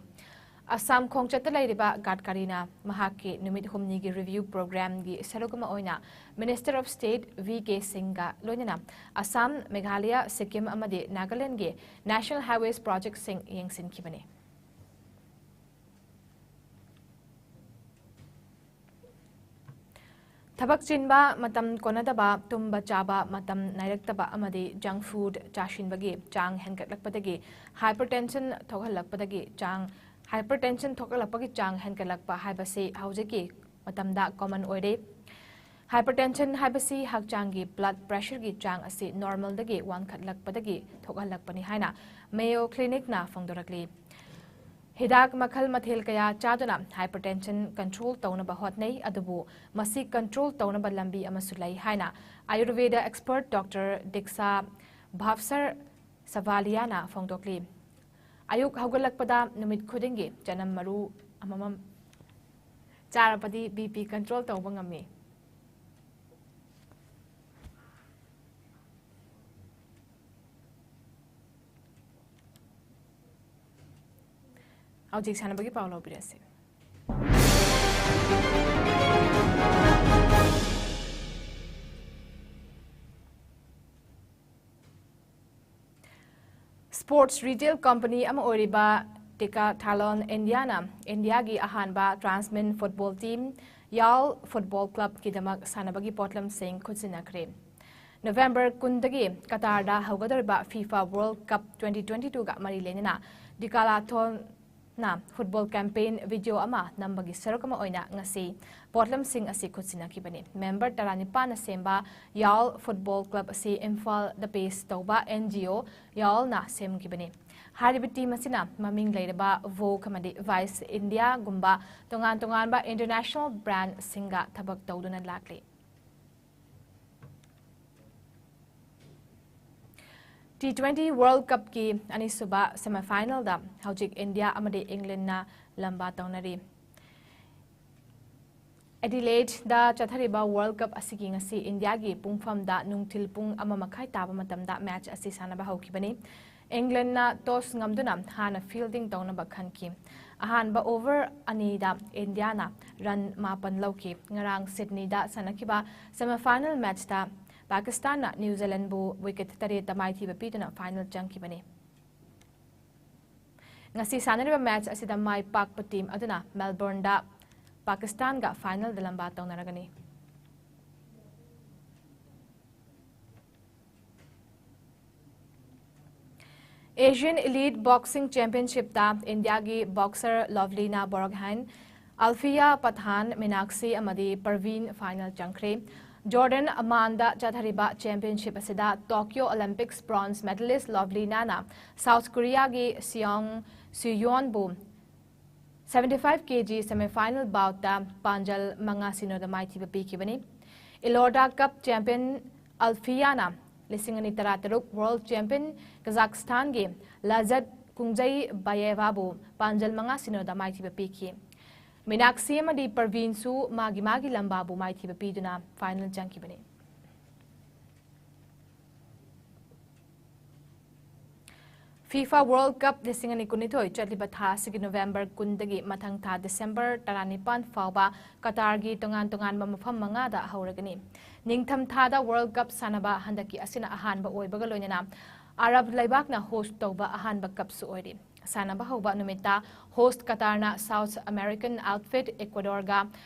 ꯑꯁꯥꯝ ꯈꯣꯡꯆꯠꯇ ꯂꯩꯔꯤꯕ ꯒꯥꯗꯀꯥꯔꯤꯅ ꯃꯍꯥꯛꯀꯤ ꯅꯨꯃꯤꯠ ꯍꯨꯝꯅꯤꯒꯤ review program ꯒꯤ ꯁꯔꯨꯛ ꯑꯃ ꯑꯣꯏꯅ Minister of State V K ꯁꯤꯡꯒ ꯂꯣꯏꯅꯅ ꯑꯁꯥꯝ, ꯃꯦꯘꯥꯂꯌ, ꯁꯤꯛꯀꯤꯝ ꯑꯃꯗꯤ ꯅꯥꯒꯥꯂꯦꯟꯗꯒꯤ National Highways project ꯁꯤꯡ ꯌꯦꯡꯁꯤꯟꯈꯤꯕꯅꯤ꯫ ꯊꯕꯛ ꯆꯤꯟꯕ, ꯃꯇꯝ ꯀꯣꯟꯅꯗꯕ, ꯇꯨꯝꯕ ꯆꯥꯕ ꯃꯇꯝ ꯅꯥꯏꯔꯛꯇꯕ ꯑꯃꯗꯤ junk food ꯆꯥꯁꯤꯟꯕꯒꯤ ꯆꯥꯡ ꯍꯦꯟꯒꯠꯂꯛꯄꯗꯒꯤ hypertension ꯊꯣꯛꯍꯜꯂꯛꯄꯗꯒꯤ ꯆꯥꯡ, hypertension ꯊꯣꯛꯍꯜꯂꯛꯄꯒꯤ ꯆꯥꯡ ꯍꯦꯟꯒꯠꯂꯛꯄ ꯍꯥꯏꯕꯁꯤ ꯍꯧꯖꯤꯛꯀꯤ ꯃꯇꯝꯗ common ꯑꯣꯏꯔꯦ꯫ Hypertension ꯍꯥꯏꯕꯁꯤ ꯍꯛꯆꯥꯡꯒꯤ blood pressure ꯒꯤ ꯆꯥꯡ ꯑꯁꯤ normal ꯗꯒꯤ ꯋꯥꯡꯈꯠꯂꯛꯄꯗꯒꯤ ꯊꯣꯛꯍꯜꯂꯛꯄꯅꯤ ꯍꯥꯏꯅ Mayo Clinic ꯅ ꯐꯣꯡꯗꯣꯔꯛꯂꯤ꯫ ꯍꯤꯗꯥꯛ ꯃꯈꯜ ꯃꯊꯦꯜ ꯀꯌꯥ ꯆꯥꯗꯨꯅ hypertension control ꯇꯧꯅꯕ ꯍꯣꯠꯅꯩ, ꯑꯗꯨꯕꯨ ꯃꯁꯤ control ꯇꯧꯅꯕ ꯂꯝꯕꯤ ꯑꯃꯁꯨ ꯂꯩ ꯍꯥꯏꯅ Ayurveda expert Doctor Diksha Bhavsar Savalia ꯅ ꯐꯣꯡꯗꯣꯛꯂꯤ꯫ ꯑꯌꯨꯛ ꯍꯧꯒꯠꯂꯛꯄꯗ ꯅꯨꯃꯤꯠ ꯈꯨꯗꯤꯡꯒꯤ ꯆꯅꯝ ꯃꯔꯨ ꯑꯃꯃꯝ ꯆꯥꯔꯕꯗꯤ B P control ꯇꯧꯕ ꯉꯝꯃꯤ꯫ ꯍꯧꯖꯤꯛ ꯁꯥꯟꯅꯕꯒꯤ ꯄꯥꯎ ꯂꯧꯕꯤꯔꯁꯤ꯫ Sports retail company ꯑꯃ ꯑꯣꯏꯔꯤꯕ Decathlon India ꯅ India ꯒꯤ ꯑꯍꯥꯟꯕ trans men football team Yaul Football Club ꯀꯤꯗꯃꯛ ꯁꯥꯟꯅꯕꯒꯤ ꯄꯣꯠꯂꯝꯁꯤꯡ ꯈꯨꯠꯁꯤꯟꯅꯈ꯭ꯔꯦ꯫ November ꯀꯨꯟꯗꯒꯤ ꯀꯇꯥꯔꯗ ꯍꯧꯒꯗꯧꯔꯤꯕ FIFA World Cup twenty twenty-two ꯒ ꯃꯔꯤ ꯂꯩꯅꯅ Decathlon ꯅ football campaign video ꯑꯃ ꯅꯝꯕꯒꯤ ꯁꯔꯨꯛ ꯑꯃ ꯑꯣꯏꯅ ꯉꯁꯤ ꯄꯣꯠꯂꯝꯁꯤꯡ ꯑꯁꯤ ꯈꯨꯠꯁꯤꯟꯅꯈꯤꯕꯅꯤ꯫ Member ꯇꯔꯥꯅꯤꯄꯥꯟꯅ ꯁꯦꯝꯕ Yaul Football Club ꯑꯁꯤ ꯏꯝꯐꯥꯜꯗ base ꯇꯧꯕ N G O Yaul ꯅ ꯁꯦꯝꯈꯤꯕꯅꯤ꯫ ꯍꯥꯏꯔꯤꯕ team ꯑꯁꯤꯅ ꯃꯃꯤꯡ ꯂꯩꯔꯕ Vogue ꯑꯃꯗꯤ Vice India ꯒꯨꯝꯕ ꯇꯣꯉꯥꯟ ꯇꯣꯉꯥꯟꯕ international brand ꯁꯤꯡꯒ ꯊꯕꯛ ꯇꯧꯗꯨꯅ ꯂꯥꯛꯂꯤ꯫ T twenty World Cupꯀꯤ ꯑꯅꯤꯁꯨꯕ semifinalꯗ ꯍꯧꯖꯤꯛ ꯏꯟꯗꯤꯌꯥ ꯑꯃꯗꯤ ꯏꯪꯂꯦꯟꯅ ꯂꯝꯕꯥ ꯇꯧꯅꯔꯤ꯫ ꯑꯦꯗꯤꯂꯦꯗꯗ ꯆꯠꯊꯔꯤꯕ World Cup ꯑꯁꯤꯒꯤ ꯉꯁꯤ ꯏꯟꯗꯤꯌꯥꯒꯤ ꯄꯨꯡꯐꯝꯗ ꯅꯨꯡꯊꯤꯜ ꯄꯨꯡ ꯑꯃ ꯃꯈꯥꯏ ꯇꯥꯕ ꯃꯇꯝꯗ match ꯑꯁꯤ ꯁꯥꯟꯅꯕ ꯍꯧꯈꯤꯕꯅꯤ꯫ ꯏꯪꯂꯦꯟꯅ toss ꯉꯝꯗꯨꯅ ꯍꯥꯟꯅ fielding ꯇꯧꯅꯕ ꯈꯟꯈꯤ꯫ ꯑꯍꯥꯟꯕ over ꯑꯅꯤꯗ ꯏꯟꯗꯤꯌꯥꯅ run ꯃꯥꯄꯟ ꯂꯧꯈꯤ꯫ ꯉꯔꯥꯡ ꯁꯤꯗꯅꯤꯗ ꯁꯥꯟꯅꯈꯤꯕ semifinal matchꯇ ꯄꯥꯀꯤꯁꯇꯥꯟꯅ ꯅ꯭ꯌꯨ ꯖꯤꯂꯦꯟꯕꯨ wicket ꯇꯔꯦꯠꯇ ꯃꯥꯏꯊꯤꯕ ꯄꯤꯗꯨꯅ final ꯆꯪꯈꯤꯕꯅꯤ꯫ ꯉꯁꯤ ꯁꯥꯟꯅꯔꯤꯕ match ꯑꯁꯤꯗ ꯃꯥꯏ ꯄꯥꯛꯄ team ꯑꯗꯨꯅ ꯃꯦꯜꯕꯣꯔꯟꯗ ꯄꯥꯀꯤꯁꯇꯥꯟꯒ finalꯗ ꯂꯝꯕꯥ ꯇꯧꯅꯔꯒꯅꯤ꯫ Asian Elite Boxing Championshipꯇ ꯏꯟꯗꯤꯌꯥꯒꯤ boxer ꯂꯣꯚꯂꯤꯅꯥ ꯕꯣꯔꯒꯣꯍꯦꯟ, ꯑꯜꯐꯤꯌꯥ ꯄꯊꯥꯟ, ꯃꯤꯅꯥꯛꯁꯤ ꯑꯃꯗꯤ ꯄꯔꯚꯤꯟ final ꯆꯪꯈ꯭ꯔꯦ꯫ ꯖꯣꯔꯗꯟ ꯑꯃꯥꯟꯗ ꯆꯠꯊꯔꯤꯕ championship ꯑꯁꯤꯗ Tokyo Olympics bronze medalist ꯂꯣꯚꯂꯤꯅꯥꯅ ꯁꯥꯎꯠ ꯀꯣꯔꯤꯌꯥꯒꯤ ꯁꯤꯌꯣꯡ ꯁꯨꯌꯣꯟꯕꯨ seventy five kg semifinal boutꯇ ꯄꯥꯟꯖꯜ ꯃꯉꯥ ꯁꯤꯅꯣꯗ ꯃꯥꯏꯊꯤꯕ ꯄꯤꯈꯤꯕꯅꯤ꯫ Iloda Cup champion ꯑꯜꯐꯤꯌꯥꯅ ꯂꯤꯁꯤꯡ ꯑꯅꯤ ꯇꯔꯥꯇꯔꯨꯛ world champion ꯀꯖꯥꯛꯁꯇꯥꯟꯒꯤ ꯂꯥꯖꯠ ꯀꯨꯡꯖꯩ ꯕꯥꯌꯦꯚꯥꯕꯨ ꯄꯥꯟꯖꯜ ꯃꯉꯥ ꯁꯤꯅꯣꯗ ꯃꯥꯏꯊꯤꯕ ꯄꯤꯈꯤ꯫ ꯃꯤꯅꯥꯛꯁꯤ ꯑꯃꯗꯤ ꯄꯔꯚꯤꯟꯁꯨ ꯃꯥꯒꯤ ꯃꯥꯒꯤ ꯂꯝꯕꯥꯕꯨ ꯃꯥꯏꯊꯤꯕ ꯄꯤꯗꯨꯅ final ꯆꯪꯈꯤꯕꯅꯤ꯫ FIFA World Cup ꯂꯤꯁꯤꯡ ꯑꯅꯤ ꯀꯨꯟꯅꯤꯊꯣꯏ ꯆꯠꯂꯤꯕ ꯊꯥ ꯑꯁꯤꯒꯤ November ꯀꯨꯟꯗꯒꯤ ꯃꯊꯪ ꯊꯥ December ꯇꯔꯥꯅꯤꯄꯥꯟ ꯐꯥꯎꯕ ꯀꯇꯥꯔꯒꯤ ꯇꯣꯉꯥꯟ ꯇꯣꯉꯥꯟꯕ ꯃꯐꯝ ꯃꯉꯥꯗ ꯍꯧꯔꯒꯅꯤ꯫ ꯅꯤꯡꯊꯝ ꯊꯥꯗ World Cup ꯁꯥꯟꯅꯕ ꯍꯟꯗꯛꯀꯤ ꯑꯁꯤꯅ ꯑꯍꯥꯟꯕ ꯑꯣꯏꯕꯒ ꯂꯣꯏꯅꯅ ꯑꯔꯕ ꯂꯩꯕꯥꯛꯅ host ꯇꯧꯕ ꯑꯍꯥꯟꯕ cupꯁꯨ ꯑꯣꯏꯔꯤ꯫ ꯁꯥꯟꯅꯕ ꯍꯧꯕ ꯅꯨꯃꯤꯠꯇ host ꯀꯇꯥꯔꯅ South American outfit Ecuadorꯒ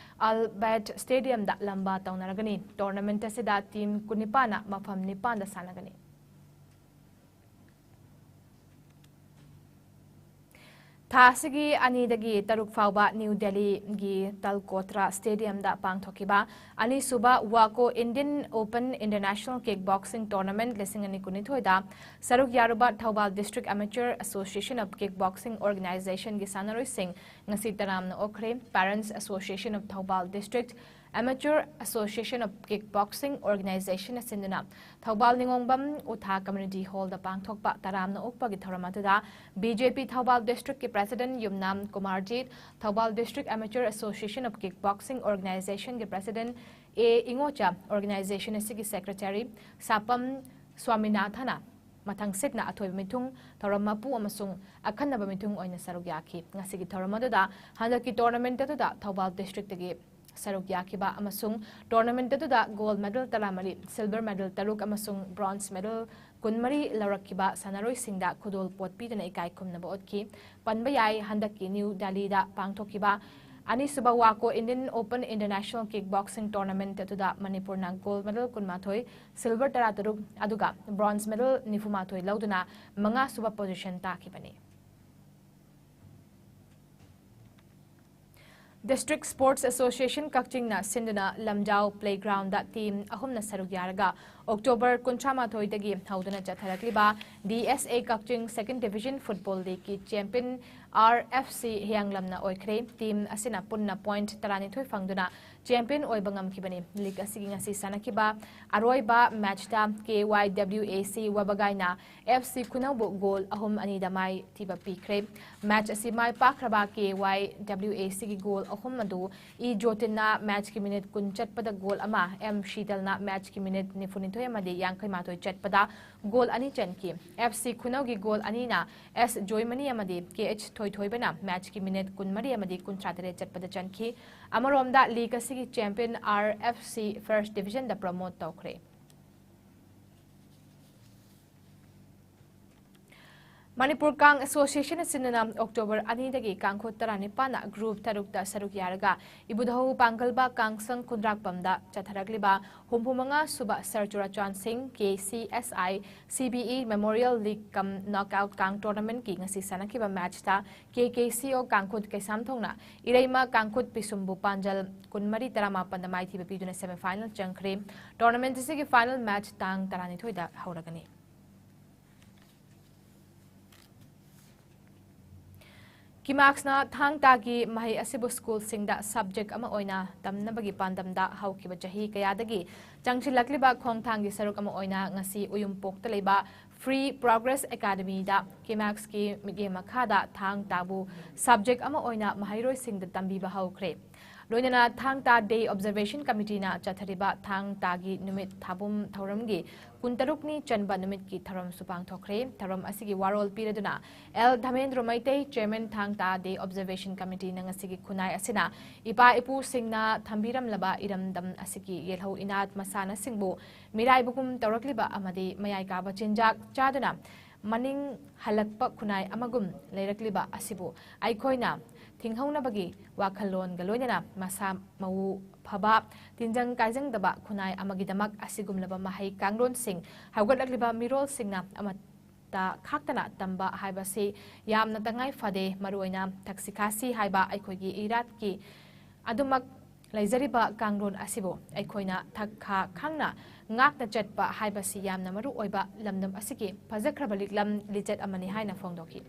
Albert Stadiumꯗ ꯂꯝꯕꯥ ꯇꯧꯅꯔꯒꯅꯤ꯫ Tournament ꯑꯁꯤꯗ team ꯀꯨꯟꯅꯤꯄꯥꯟꯅ ꯃꯐꯝ ꯅꯤꯄꯥꯟꯗ ꯁꯥꯟꯅꯒꯅꯤ꯫ ꯊꯥ ꯑꯁꯤꯒꯤ ꯑꯅꯤꯗꯒꯤ ꯇꯔꯨꯛ ꯐꯥꯎꯕ ꯅ꯭ꯌꯨ ꯗꯦꯜꯂꯤꯒꯤ ꯇꯜꯀꯣꯇ꯭ꯔꯥ Stadiumꯗ ꯄꯥꯡꯊꯣꯛꯈꯤꯕ ꯑꯅꯤꯁꯨꯕ ꯋꯥꯀꯣ Indian Open International Kickboxing Tournament ꯂꯤꯁꯤꯡ ꯑꯅꯤ ꯀꯨꯟꯅꯤꯊꯣꯏꯗ ꯁꯔꯨꯛ ꯌꯥꯔꯨꯕ Thoubal District Amateur Association of Kickboxing Organizationꯒꯤ ꯁꯥꯟꯅꯔꯣꯏꯁꯤꯡ ꯉꯁꯤ ꯇꯔꯥꯝꯅ ꯑꯣꯛꯈ꯭ꯔꯦ꯫ Parents Association of Thoubal District Amateur Association of Kickboxing Organization ꯅ ꯁꯤꯟꯗꯨꯅ ꯊꯧꯕꯥꯜ ꯅꯤꯉꯣꯡꯕꯝ ꯎꯊꯥ Community Hall ꯗ ꯄꯥꯡꯊꯣꯛꯄ ꯇꯔꯥꯝꯅ ꯑꯣꯛꯄꯒꯤ ꯊꯧꯔꯝ ꯑꯗꯨꯗ B J P Thoubal District ꯀꯤ President Yumnam Kumarjit, Thoubal District Amateur Association of Kickboxing Organization ꯒꯤ President A ꯏꯉꯣꯆꯥ, organization ꯑꯁꯤꯒꯤ Secretary ꯁꯥꯄꯝ ꯁ꯭ꯋꯥꯃꯤꯅꯥꯊꯟꯅ ꯃꯊꯪꯁꯤꯠꯅ ꯑꯊꯣꯏꯕ ꯃꯤꯊꯨꯡ, ꯊꯧꯔꯝ ꯃꯄꯨ ꯑꯃꯁꯨꯡ ꯑꯈꯟꯅꯕ ꯃꯤꯊꯨꯡ ꯑꯣꯏꯅ ꯁꯔꯨꯛ ꯌꯥꯈꯤ꯫ ꯉꯁꯤꯒꯤ ꯊꯧꯔꯝ ꯑꯗꯨꯗ ꯍꯟꯗꯛꯀꯤ tournament ꯑꯗꯨꯗ ꯊꯧꯕꯥꯜ District ꯇꯒꯤ ꯁꯔꯨꯛ ꯌꯥꯈꯤꯕ ꯑꯃꯁꯨꯡ tournament ꯑꯗꯨꯗ gold medal ꯇꯔꯥꯃꯔꯤ, silver medal ꯇꯔꯨꯛ ꯑꯃꯁꯨꯡ bronze medal ꯀꯨꯟꯃꯔꯤ ꯂꯧꯔꯛꯈꯤꯕ ꯁꯥꯟꯅꯔꯣꯏꯁꯤꯡꯗ ꯈꯨꯗꯣꯜ ꯄꯣꯠ ꯄꯤꯗꯨꯅ ꯏꯀꯥꯏ ꯈꯨꯝꯅꯕ ꯎꯠꯈꯤ꯫ ꯄꯟꯕ ꯌꯥꯏ, ꯍꯟꯗꯛꯀꯤ ꯅ꯭ꯌꯨ ꯗꯦꯜꯂꯤꯗ ꯄꯥꯡꯊꯣꯛꯈꯤꯕ ꯑꯅꯤꯁꯨꯕ ꯋꯥꯀꯣ Indian Open International Kickboxing Tournament ꯑꯗꯨꯗ ꯃꯅꯤꯄꯨꯔꯅ gold medal ꯀꯨꯟꯃꯥꯊꯣꯏ, silver ꯇꯔꯥꯇꯔꯨꯛ, ꯑꯗꯨꯒ bronze medal ꯅꯤꯐꯨꯃꯥꯊꯣꯏ ꯂꯧꯗꯨꯅ ꯃꯉꯥꯁꯨꯕ position ꯇꯥꯈꯤꯕꯅꯤ꯫ District Sports Association ꯀꯛꯆꯤꯡꯅ ꯁꯤꯟꯗꯨꯅ ꯂꯝꯖꯥꯎ playground ꯗ team ꯑꯍꯨꯝꯅ ꯁꯔꯨꯛ ꯌꯥꯔꯒ October ꯀꯨꯟꯊ꯭ꯔꯥꯃꯥꯊꯣꯏꯗꯒꯤ ꯍꯧꯗꯨꯅ ꯆꯠꯊꯔꯛꯂꯤꯕ D S A Kakching Second Division Football League ꯀꯤ champion R F C ꯍꯤꯌꯥꯡꯂꯝꯅ ꯑꯣꯏꯈ꯭ꯔꯦ꯫ Team ꯑꯁꯤꯅ ꯄꯨꯟꯅ point ꯇꯔꯥꯅꯤꯊꯣꯏ ꯐꯪꯗꯨꯅ champion ꯑꯣꯏꯕ ꯉꯝꯈꯤꯕꯅꯤ꯫ League ꯑꯁꯤꯒꯤ ꯉꯁꯤ ꯁꯥꯟꯅꯈꯤꯕ ꯑꯔꯣꯏꯕ match ꯇ K Y W A C ꯋꯥꯕꯒꯥꯏꯅ F C ꯈꯨꯅꯧꯕꯨ goal ꯑꯍꯨꯝ ꯑꯅꯤꯗ ꯃꯥꯏ ꯊꯤꯕ ꯄꯤꯈ꯭ꯔꯦ꯫ Match ꯑꯁꯤ ꯃꯥꯏ ꯄꯥꯛꯈ꯭ꯔꯕ K Y W A C ꯒꯤ goal ꯑꯍꯨꯝ ꯑꯗꯨ ꯏ ꯖꯣꯇꯤꯟꯅ match ꯀꯤ minute ꯀꯨꯟ ꯆꯠꯄꯗ goal ꯑꯃ, M ꯁꯤꯇꯜꯅ match ꯀꯤ minute ꯅꯤꯐꯨꯅꯤꯊꯣꯏ ꯑꯃꯗꯤ ꯌꯥꯡꯈꯩꯃꯥꯊꯣꯏ ꯆꯠꯄꯗ goal ꯑꯅꯤ ꯆꯟꯈꯤ꯫ F C ꯈꯨꯅꯧꯒꯤ goal ꯑꯅꯤꯅ S ꯖꯣꯏꯃꯅꯤ ꯑꯃꯗꯤ K H ꯊꯣꯏꯊꯣꯏꯕꯅ match ꯀꯤ minute ꯀꯨꯟꯃꯔꯤ ꯑꯃꯗꯤ ꯀꯨꯟꯊ꯭ꯔꯥꯇꯔꯦꯠ ꯆꯠꯄꯗ ꯆꯟꯈꯤ꯫ ꯑꯃꯔꯣꯝꯗ league ꯑꯁꯤꯒꯤ champion R F C First Division ꯗ promote ꯇꯧꯈ꯭ꯔꯦ꯫ ꯃꯅꯤꯄꯨꯔ ꯀꯥꯡ Association ꯑꯁꯤꯅ October ꯑꯅꯤꯗꯒꯤ ꯀꯥꯡꯈꯨꯠ ꯇꯔꯥꯅꯤꯄꯥꯟꯅ group ꯇꯔꯨꯛꯇ ꯁꯔꯨꯛ ꯌꯥꯔꯒ ꯏꯕꯨꯙꯧ ꯄꯥꯡꯒꯜꯕ ꯀꯥꯡꯁꯪ ꯈꯨꯟꯗ꯭ꯔꯥꯛꯄꯝꯗ ꯆꯠꯊꯔꯛꯂꯤꯕ ꯍꯨꯝꯐꯨꯃꯉꯥ ꯁꯨꯕ Sir ꯆꯨꯔꯥꯆꯥꯟ ꯁꯤꯡ K C S I C B E Memorial League cum Knockout ꯀꯥꯡ tournament ꯀꯤ ꯉꯁꯤ ꯁꯥꯟꯅꯈꯤꯕ match ꯇ K K C O ꯀꯥꯡꯈꯨꯠ ꯀꯩꯁꯥꯝꯊꯣꯡꯅ ꯏꯔꯩꯃ ꯀꯥꯡꯈꯨꯠ ꯄꯤꯁꯨꯝꯕꯨ ꯄꯥꯟꯖꯜ ꯀꯨꯟꯃꯔꯤ ꯇꯔꯥꯃꯥꯄꯟꯗ ꯃꯥꯏꯊꯤꯕ ꯄꯤꯗꯨꯅ semi final ꯆꯪꯈ꯭ꯔꯦ꯫ Tournament ꯑꯁꯤꯒꯤ final match ꯇꯥꯡ ꯇꯔꯥꯅꯤꯊꯣꯏꯗ ꯍꯧꯔꯒꯅꯤ꯫ ꯀꯤꯃꯥꯛꯁꯅ ꯊꯥꯡ ꯇꯥꯒꯤ ꯃꯍꯩ ꯑꯁꯤꯕꯨ ꯁ꯭ꯀꯨꯜꯁꯤꯡꯗ ꯁꯕꯖꯦꯛ ꯑꯃ ꯑꯣꯏꯅ ꯇꯝꯅꯕꯒꯤ ꯄꯥꯟꯗꯝꯗ ꯍꯧꯈꯤꯕ ꯆꯍꯤ ꯀꯌꯥꯗꯒꯤ ꯆꯪꯁꯤꯜꯂꯛꯂꯤꯕ ꯈꯣꯡꯊꯥꯡꯒꯤ ꯁꯔꯨꯛ ꯑꯃ ꯑꯣꯏꯅ ꯉꯁꯤ ꯎꯌꯨꯝꯄꯣꯛꯇ ꯂꯩꯕ ꯐ꯭ꯔꯤ ꯄ꯭ꯔꯣꯒ꯭ꯔꯦꯁ ꯑꯦꯀꯥꯗꯃꯤꯗ ꯀꯤꯃꯥꯛꯁꯀꯤ ꯃꯤꯠꯌꯦꯡ ꯃꯈꯥꯗ ꯊꯥꯡ ꯇꯥꯕꯨ ꯁꯕꯖꯦꯛ ꯑꯃ ꯑꯣꯏꯅ ꯃꯍꯩꯔꯣꯏꯁꯤꯡꯗ ꯇꯝꯕꯤꯕ ꯍꯧꯈ꯭ꯔꯦ꯫ ꯂꯣꯏꯅꯅ ꯊꯥꯡ ꯇꯥ ꯗꯦ ꯑꯣꯕꯖꯔꯕꯦꯁꯟ ꯀꯃꯤꯇꯤꯅ ꯆꯠꯊꯔꯤꯕ ꯊꯥꯡ ꯇꯥꯒꯤ ꯅꯨꯃꯤꯠ ꯊꯥꯕꯨꯝ ꯊꯧꯔꯝꯒꯤ ꯀꯨꯟꯇꯔꯨꯛꯅꯤ ꯆꯟꯕ ꯅꯨꯃꯤꯠꯀꯤ ꯊꯧꯔꯝꯁꯨ ꯄꯥꯡꯊꯣꯛꯈ꯭ꯔꯦ꯫ ꯊꯧꯔꯝ ꯑꯁꯤꯒꯤ ꯋꯥꯔꯣꯜ ꯄꯤꯔꯗꯨꯅ ꯑꯦꯜ ꯙꯃꯦꯟꯗ꯭ꯔꯣ ꯃꯩꯇꯩ, ꯆꯤꯌꯔꯃꯦꯟ ꯊꯥꯡ ꯇꯥ ꯗꯦ ꯑꯣꯕꯖꯔꯕꯦꯁꯟ ꯀꯃꯤꯇꯤꯅ ꯉꯁꯤꯒꯤ ꯈꯨꯟꯅꯥꯏ ꯑꯁꯤꯅ ꯏꯄꯥ ꯏꯄꯨꯁꯤꯡꯅ ꯊꯝꯕꯤꯔꯝꯂꯕ ꯏꯔꯝꯗꯝ ꯑꯁꯤꯒꯤ ꯌꯦꯜꯍꯧ ꯏꯅꯥꯠ ꯃꯁꯥꯟꯅꯁꯤꯡꯕꯨ ꯃꯤꯔꯥꯏꯕꯒꯨꯝ ꯇꯧꯔꯛꯂꯤꯕ ꯑꯃꯗꯤ ꯃꯌꯥꯏ ꯀꯥꯕ ꯆꯤꯟꯖꯥꯛ ꯆꯥꯗꯨꯅ ꯃꯅꯤꯡ ꯍꯜꯂꯛꯄ ꯈꯨꯟꯅꯥꯏ ꯑꯃꯒꯨꯝ ꯂꯩꯔꯛꯂꯤꯕ ꯑꯁꯤꯕꯨ ꯑꯩꯈꯣꯏꯅ ꯊꯤꯡꯍꯧꯅꯕꯒꯤ ꯋꯥꯈꯜꯂꯣꯟꯒ ꯂꯣꯏꯅꯅ ꯃꯁꯥ ꯃꯎ ꯐꯕ, ꯇꯤꯟꯖꯪ ꯀꯥꯏꯖꯪꯗꯕ ꯈꯨꯟꯅꯥꯏ ꯑꯃꯒꯤꯗꯃꯛ ꯑꯁꯤꯒꯨꯝꯂꯕ ꯃꯍꯩ ꯀꯥꯡꯂꯣꯟꯁꯤꯡ ꯍꯧꯒꯠꯂꯛꯂꯤꯕ ꯃꯤꯔꯣꯜꯁꯤꯡꯅ ꯑꯃꯠꯇ ꯈꯥꯛꯇꯅ ꯇꯝꯕ ꯍꯥꯏꯕꯁꯤ ꯌꯥꯝꯅ ꯇꯉꯥꯏ ꯐꯗꯦ꯫ ꯃꯔꯨꯑꯣꯏꯅ ꯊꯛꯁꯤ ꯈꯥꯁꯤ ꯍꯥꯏꯕ ꯑꯩꯈꯣꯏꯒꯤ ꯏꯔꯥꯠꯀꯤ ꯑꯗꯨꯃꯛ ꯂꯩꯖꯔꯤꯕ ꯀꯥꯡꯂꯣꯟ ꯑꯁꯤꯕꯨ ꯑꯩꯈꯣꯏꯅ ꯊꯛ ꯈꯥ ꯈꯪꯅ ꯉꯥꯛꯅ ꯆꯠꯄ ꯍꯥꯏꯕꯁꯤ ꯌꯥꯝꯅ ꯃꯔꯨ ꯑꯣꯏꯕ ꯂꯝꯗꯝ ꯑꯁꯤꯒꯤ ꯐꯖꯈ꯭ꯔꯕ ꯂꯤꯛꯂꯝ ꯂꯤꯆꯠ ꯑꯃꯅꯤ ꯍꯥꯏꯅ ꯐꯣꯡꯗꯣꯛꯈꯤ꯫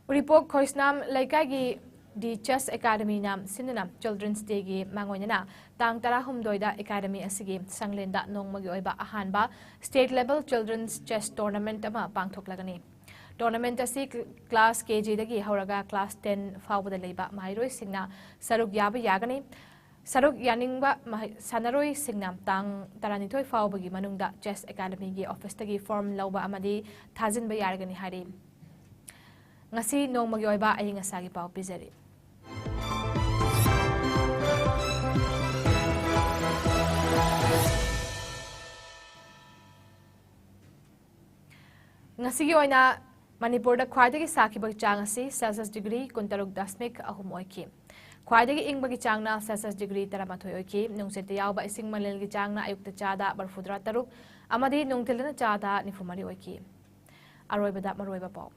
ꯎꯔꯤꯄꯣꯛ ꯈꯣꯏꯁꯅꯥꯝ ꯂꯩꯀꯥꯏꯒꯤ ꯗꯤ ꯆꯦꯁ ꯑꯦꯀꯥꯗꯃꯤꯅ ꯁꯤꯟꯗꯨꯅ ꯆꯤꯜꯗ꯭ꯔꯦꯟꯁ ꯗꯦꯒꯤ ꯃꯥꯡꯑꯣꯏꯅꯅ ꯇꯥꯡ ꯇꯔꯥꯍꯨꯝꯗꯣꯏꯗ ꯑꯦꯀꯥꯗꯃꯤ ꯑꯁꯤꯒꯤ ꯁꯪꯂꯦꯟꯗ ꯅꯣꯡꯃꯒꯤ ꯑꯣꯏꯕ ꯑꯍꯥꯟꯕ state level children's chess tournament ꯑꯃ ꯄꯥꯡꯊꯣꯛꯂꯒꯅꯤ꯫ ꯇꯣꯔꯅꯥꯃꯦꯟꯠ ꯑꯁꯤ ꯀ꯭ꯂꯥꯁ ꯀꯦ ꯖꯤꯗꯒꯤ ꯍꯧꯔꯒ ꯀ꯭ꯂꯥꯁ ꯇꯦꯟ ꯐꯥꯎꯕꯗ ꯂꯩꯕ ꯃꯍꯩꯔꯣꯏꯁꯤꯡꯅ ꯁꯔꯨꯛ ꯌꯥꯕ ꯌꯥꯒꯅꯤ꯫ ꯁꯔꯨꯛ ꯌꯥꯅꯤꯡꯕ ꯃꯍꯩ-, ꯁꯥꯟꯅꯔꯣꯏꯁꯤꯡꯅ ꯇꯥꯡ ꯇꯔꯥꯅꯤꯊꯣꯏ ꯐꯥꯎꯕꯒꯤ ꯃꯅꯨꯡꯗ ꯆꯦꯁ ꯑꯦꯀꯥꯗꯃꯤꯒꯤ ꯑꯣꯐꯤꯁꯇꯒꯤ ꯐꯣꯔꯝ ꯂꯧꯕ ꯑꯃꯗꯤ ꯊꯥꯖꯤꯟꯕ ꯌꯥꯔꯒꯅꯤ ꯍꯥꯏꯔꯤ꯫ ꯉꯁꯤ ꯅꯣꯡꯃꯒꯤ ꯑꯣꯏꯕ ꯑꯏꯪ ꯑꯁꯥꯒꯤ ꯄꯥꯎ ꯄꯤꯖꯔꯤ꯫ ꯉꯁꯤꯒꯤ ꯑꯣꯏꯅ ꯃꯅꯤꯄꯨꯔꯗ ꯈ꯭ꯋꯥꯏꯗꯒꯤ ꯁꯥꯈꯤꯕ ꯆꯥꯡ ꯑꯁꯤ ꯁꯦꯜꯁꯤꯌꯁ ꯗꯤꯒ꯭ꯔꯤ ꯀꯨꯟꯇꯔꯨꯛ ꯗꯁꯃꯤꯛ ꯑꯍꯨꯝ ꯑꯣꯏꯈꯤ꯫ ꯈ꯭ꯋꯥꯏꯗꯒꯤ ꯏꯪꯕꯒꯤ ꯆꯥꯡꯅ ꯁꯦꯜꯁꯤꯌꯁ ꯗꯤꯒ꯭ꯔꯤ ꯇꯔꯥꯃꯥꯊꯣꯏ ꯑꯣꯏꯈꯤ꯫ ꯅꯨꯡꯁꯤꯠꯇ ꯌꯥꯎꯕ ꯏꯁꯤꯡ ꯃꯅꯤꯜꯒꯤ ꯆꯥꯡꯅ ꯑꯌꯨꯛꯇ ꯆꯥꯗ ꯃꯔꯤꯐꯨꯇꯔꯥ ꯇꯔꯨꯛ ꯑꯃꯗꯤ ꯅꯨꯡꯊꯤꯜꯗꯅ ꯆꯥꯗ ꯅꯤꯐꯨ ꯃꯔꯤ ꯑꯣꯏꯈꯤ꯫ ꯑꯔꯣꯏꯕꯗ ꯃꯔꯨꯑꯣꯏꯕ ꯄꯥꯎ꯫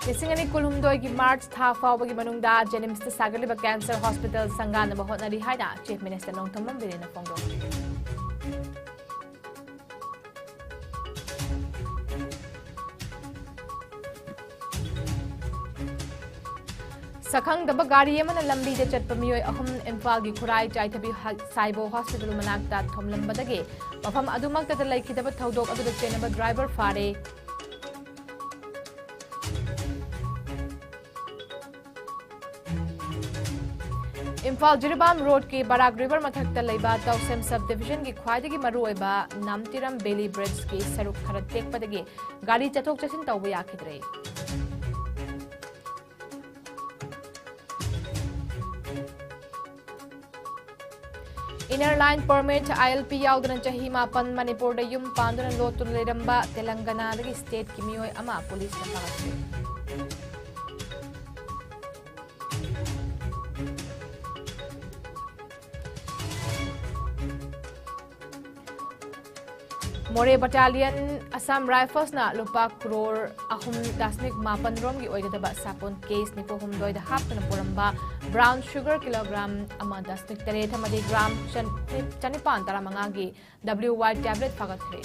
ꯂꯤꯁꯤꯡ ꯑꯅꯤ ꯀꯨꯟꯍꯨꯝꯗꯣꯏꯒꯤ ꯃꯥꯔꯆ ꯊꯥ ꯐꯥꯎꯕꯒꯤ ꯃꯅꯨꯡꯗ JNIMSꯇ ꯁꯥꯒꯠꯂꯤꯕ cancer hospital ꯁꯪꯒꯥꯅꯕ ꯍꯣꯠꯅꯔꯤ ꯍꯥꯏꯅ Chief Minister ꯅꯣꯡꯊꯣꯝꯕꯝ ꯕꯤꯔꯦꯟꯅ ꯐꯣꯡꯗꯣꯛꯈꯤ꯫ ꯁꯛꯈꯪꯗꯕ ꯒꯥꯔꯤ ꯑꯃꯅ ꯂꯝꯕꯤꯗ ꯆꯠꯄ ꯃꯤꯑꯣꯏ ꯑꯍꯨꯝ ꯏꯝꯐꯥꯜꯒꯤ ꯈꯨꯔꯥꯏ ꯆꯥꯏꯊꯕꯤ ꯍ-, ꯁꯥꯏꯕꯣ hospital ꯃꯅꯥꯛꯇ ꯊꯣꯝꯂꯝꯕꯗꯒꯤ ꯃꯐꯝ ꯑꯗꯨꯃꯛꯇꯗ ꯂꯩꯈꯤꯗꯕ ꯊꯧꯗꯣꯛ ꯑꯗꯨꯗ ꯆꯦꯟꯅꯕ driver ꯐꯥꯔꯦ꯫ ꯏꯝꯐꯥꯜ ꯖꯤꯔꯤꯕꯥꯝ roadꯀꯤ ꯕꯔꯥꯛ river ꯃꯊꯛꯇ ꯂꯩꯕ ꯇꯧꯁꯦꯝ sub divisionꯒꯤ ꯈ꯭ꯋꯥꯏꯗꯒꯤ ꯃꯔꯨꯑꯣꯏꯕ ꯅꯥꯝꯇꯤꯔꯝ valley bridgeꯀꯤ ꯁꯔꯨꯛ ꯈꯔ ꯇꯦꯛꯄꯗꯒꯤ ꯒꯥꯔꯤ ꯆꯠꯊꯣꯛ ꯆꯠꯁꯤꯟ ꯇꯧꯕ ꯌꯥꯈꯤꯗ꯭ꯔꯦ꯫ Inner Line Permit, ILP ꯌꯥꯎꯗꯅ ꯆꯍꯤ ꯃꯥꯄꯟ ꯃꯅꯤꯄꯨꯔꯗ ꯌꯨꯝ ꯄꯥꯟꯗꯨꯅ ꯂꯣꯠꯇꯨꯅ ꯂꯩꯔꯝꯕ ꯇꯦꯂꯪꯒꯅꯥꯗꯒꯤ stateꯀꯤ ꯃꯤꯑꯣꯏ ꯑꯃ ꯄꯨꯂꯤꯁꯅ ꯐꯥꯒꯠꯈ꯭ꯔꯦ꯫ ꯃꯣꯔꯦ Battalion Assam Riflesꯅ ꯂꯨꯄꯥ ꯀ꯭ꯔꯣꯔ ꯑꯍꯨꯝ ꯗꯁꯃꯤꯛ ꯃꯥꯄꯟ ꯔꯣꯝꯒꯤ ꯑꯣꯏꯒꯗꯕ ꯁꯥꯄꯣꯟ case ꯅꯤꯐꯨ ꯍꯨꯝꯗꯣꯏꯗ ꯍꯥꯞꯇꯨꯅ ꯄꯨꯔꯝꯕ brown sugar kilogram ꯑꯃ ꯗꯁꯃꯤꯛ ꯇꯔꯦꯠ ꯑꯃꯗꯤ gram ꯆꯟ-, ꯆꯅꯤꯄꯥꯟ ꯇꯔꯥꯃꯉꯥꯒꯤ WY tablet ꯐꯥꯒꯠꯈ꯭ꯔꯦ꯫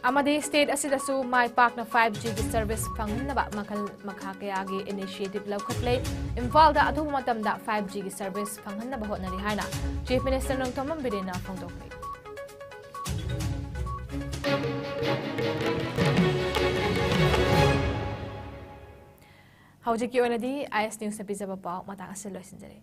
ꯑꯃꯗꯤ state ꯑꯁꯤꯗꯁꯨ ꯃꯥꯏ ꯄꯥꯛꯅ five Gꯒꯤ service ꯐꯪꯍꯟꯅꯕ ꯃꯈꯜ ꯃꯈꯥ ꯀꯌꯥꯒꯤ initiative ꯂꯧꯈꯠꯂꯦ꯫ ꯏꯝꯐꯥꯜꯗ ꯑꯊꯨꯕ ꯃꯇꯝꯗ five Gꯒꯤ service ꯐꯪꯍꯟꯅꯕ ꯍꯣꯠꯅꯔꯤ ꯍꯥꯏꯅ Chief Minister ꯅꯣꯡꯊꯣꯝꯕꯝ ꯕꯤꯔꯦꯟꯅ ꯐꯣꯡꯗꯣꯛꯂꯤ꯫ ꯍꯧꯖꯤꯛꯀꯤ ꯑꯣꯏꯅꯗꯤ IS Newsꯅ ꯄꯤꯖꯕ ꯄꯥꯎ ꯃꯇꯥꯡ ꯑꯁꯤꯗ ꯂꯣꯏꯁꯤꯟꯖꯔꯦ꯫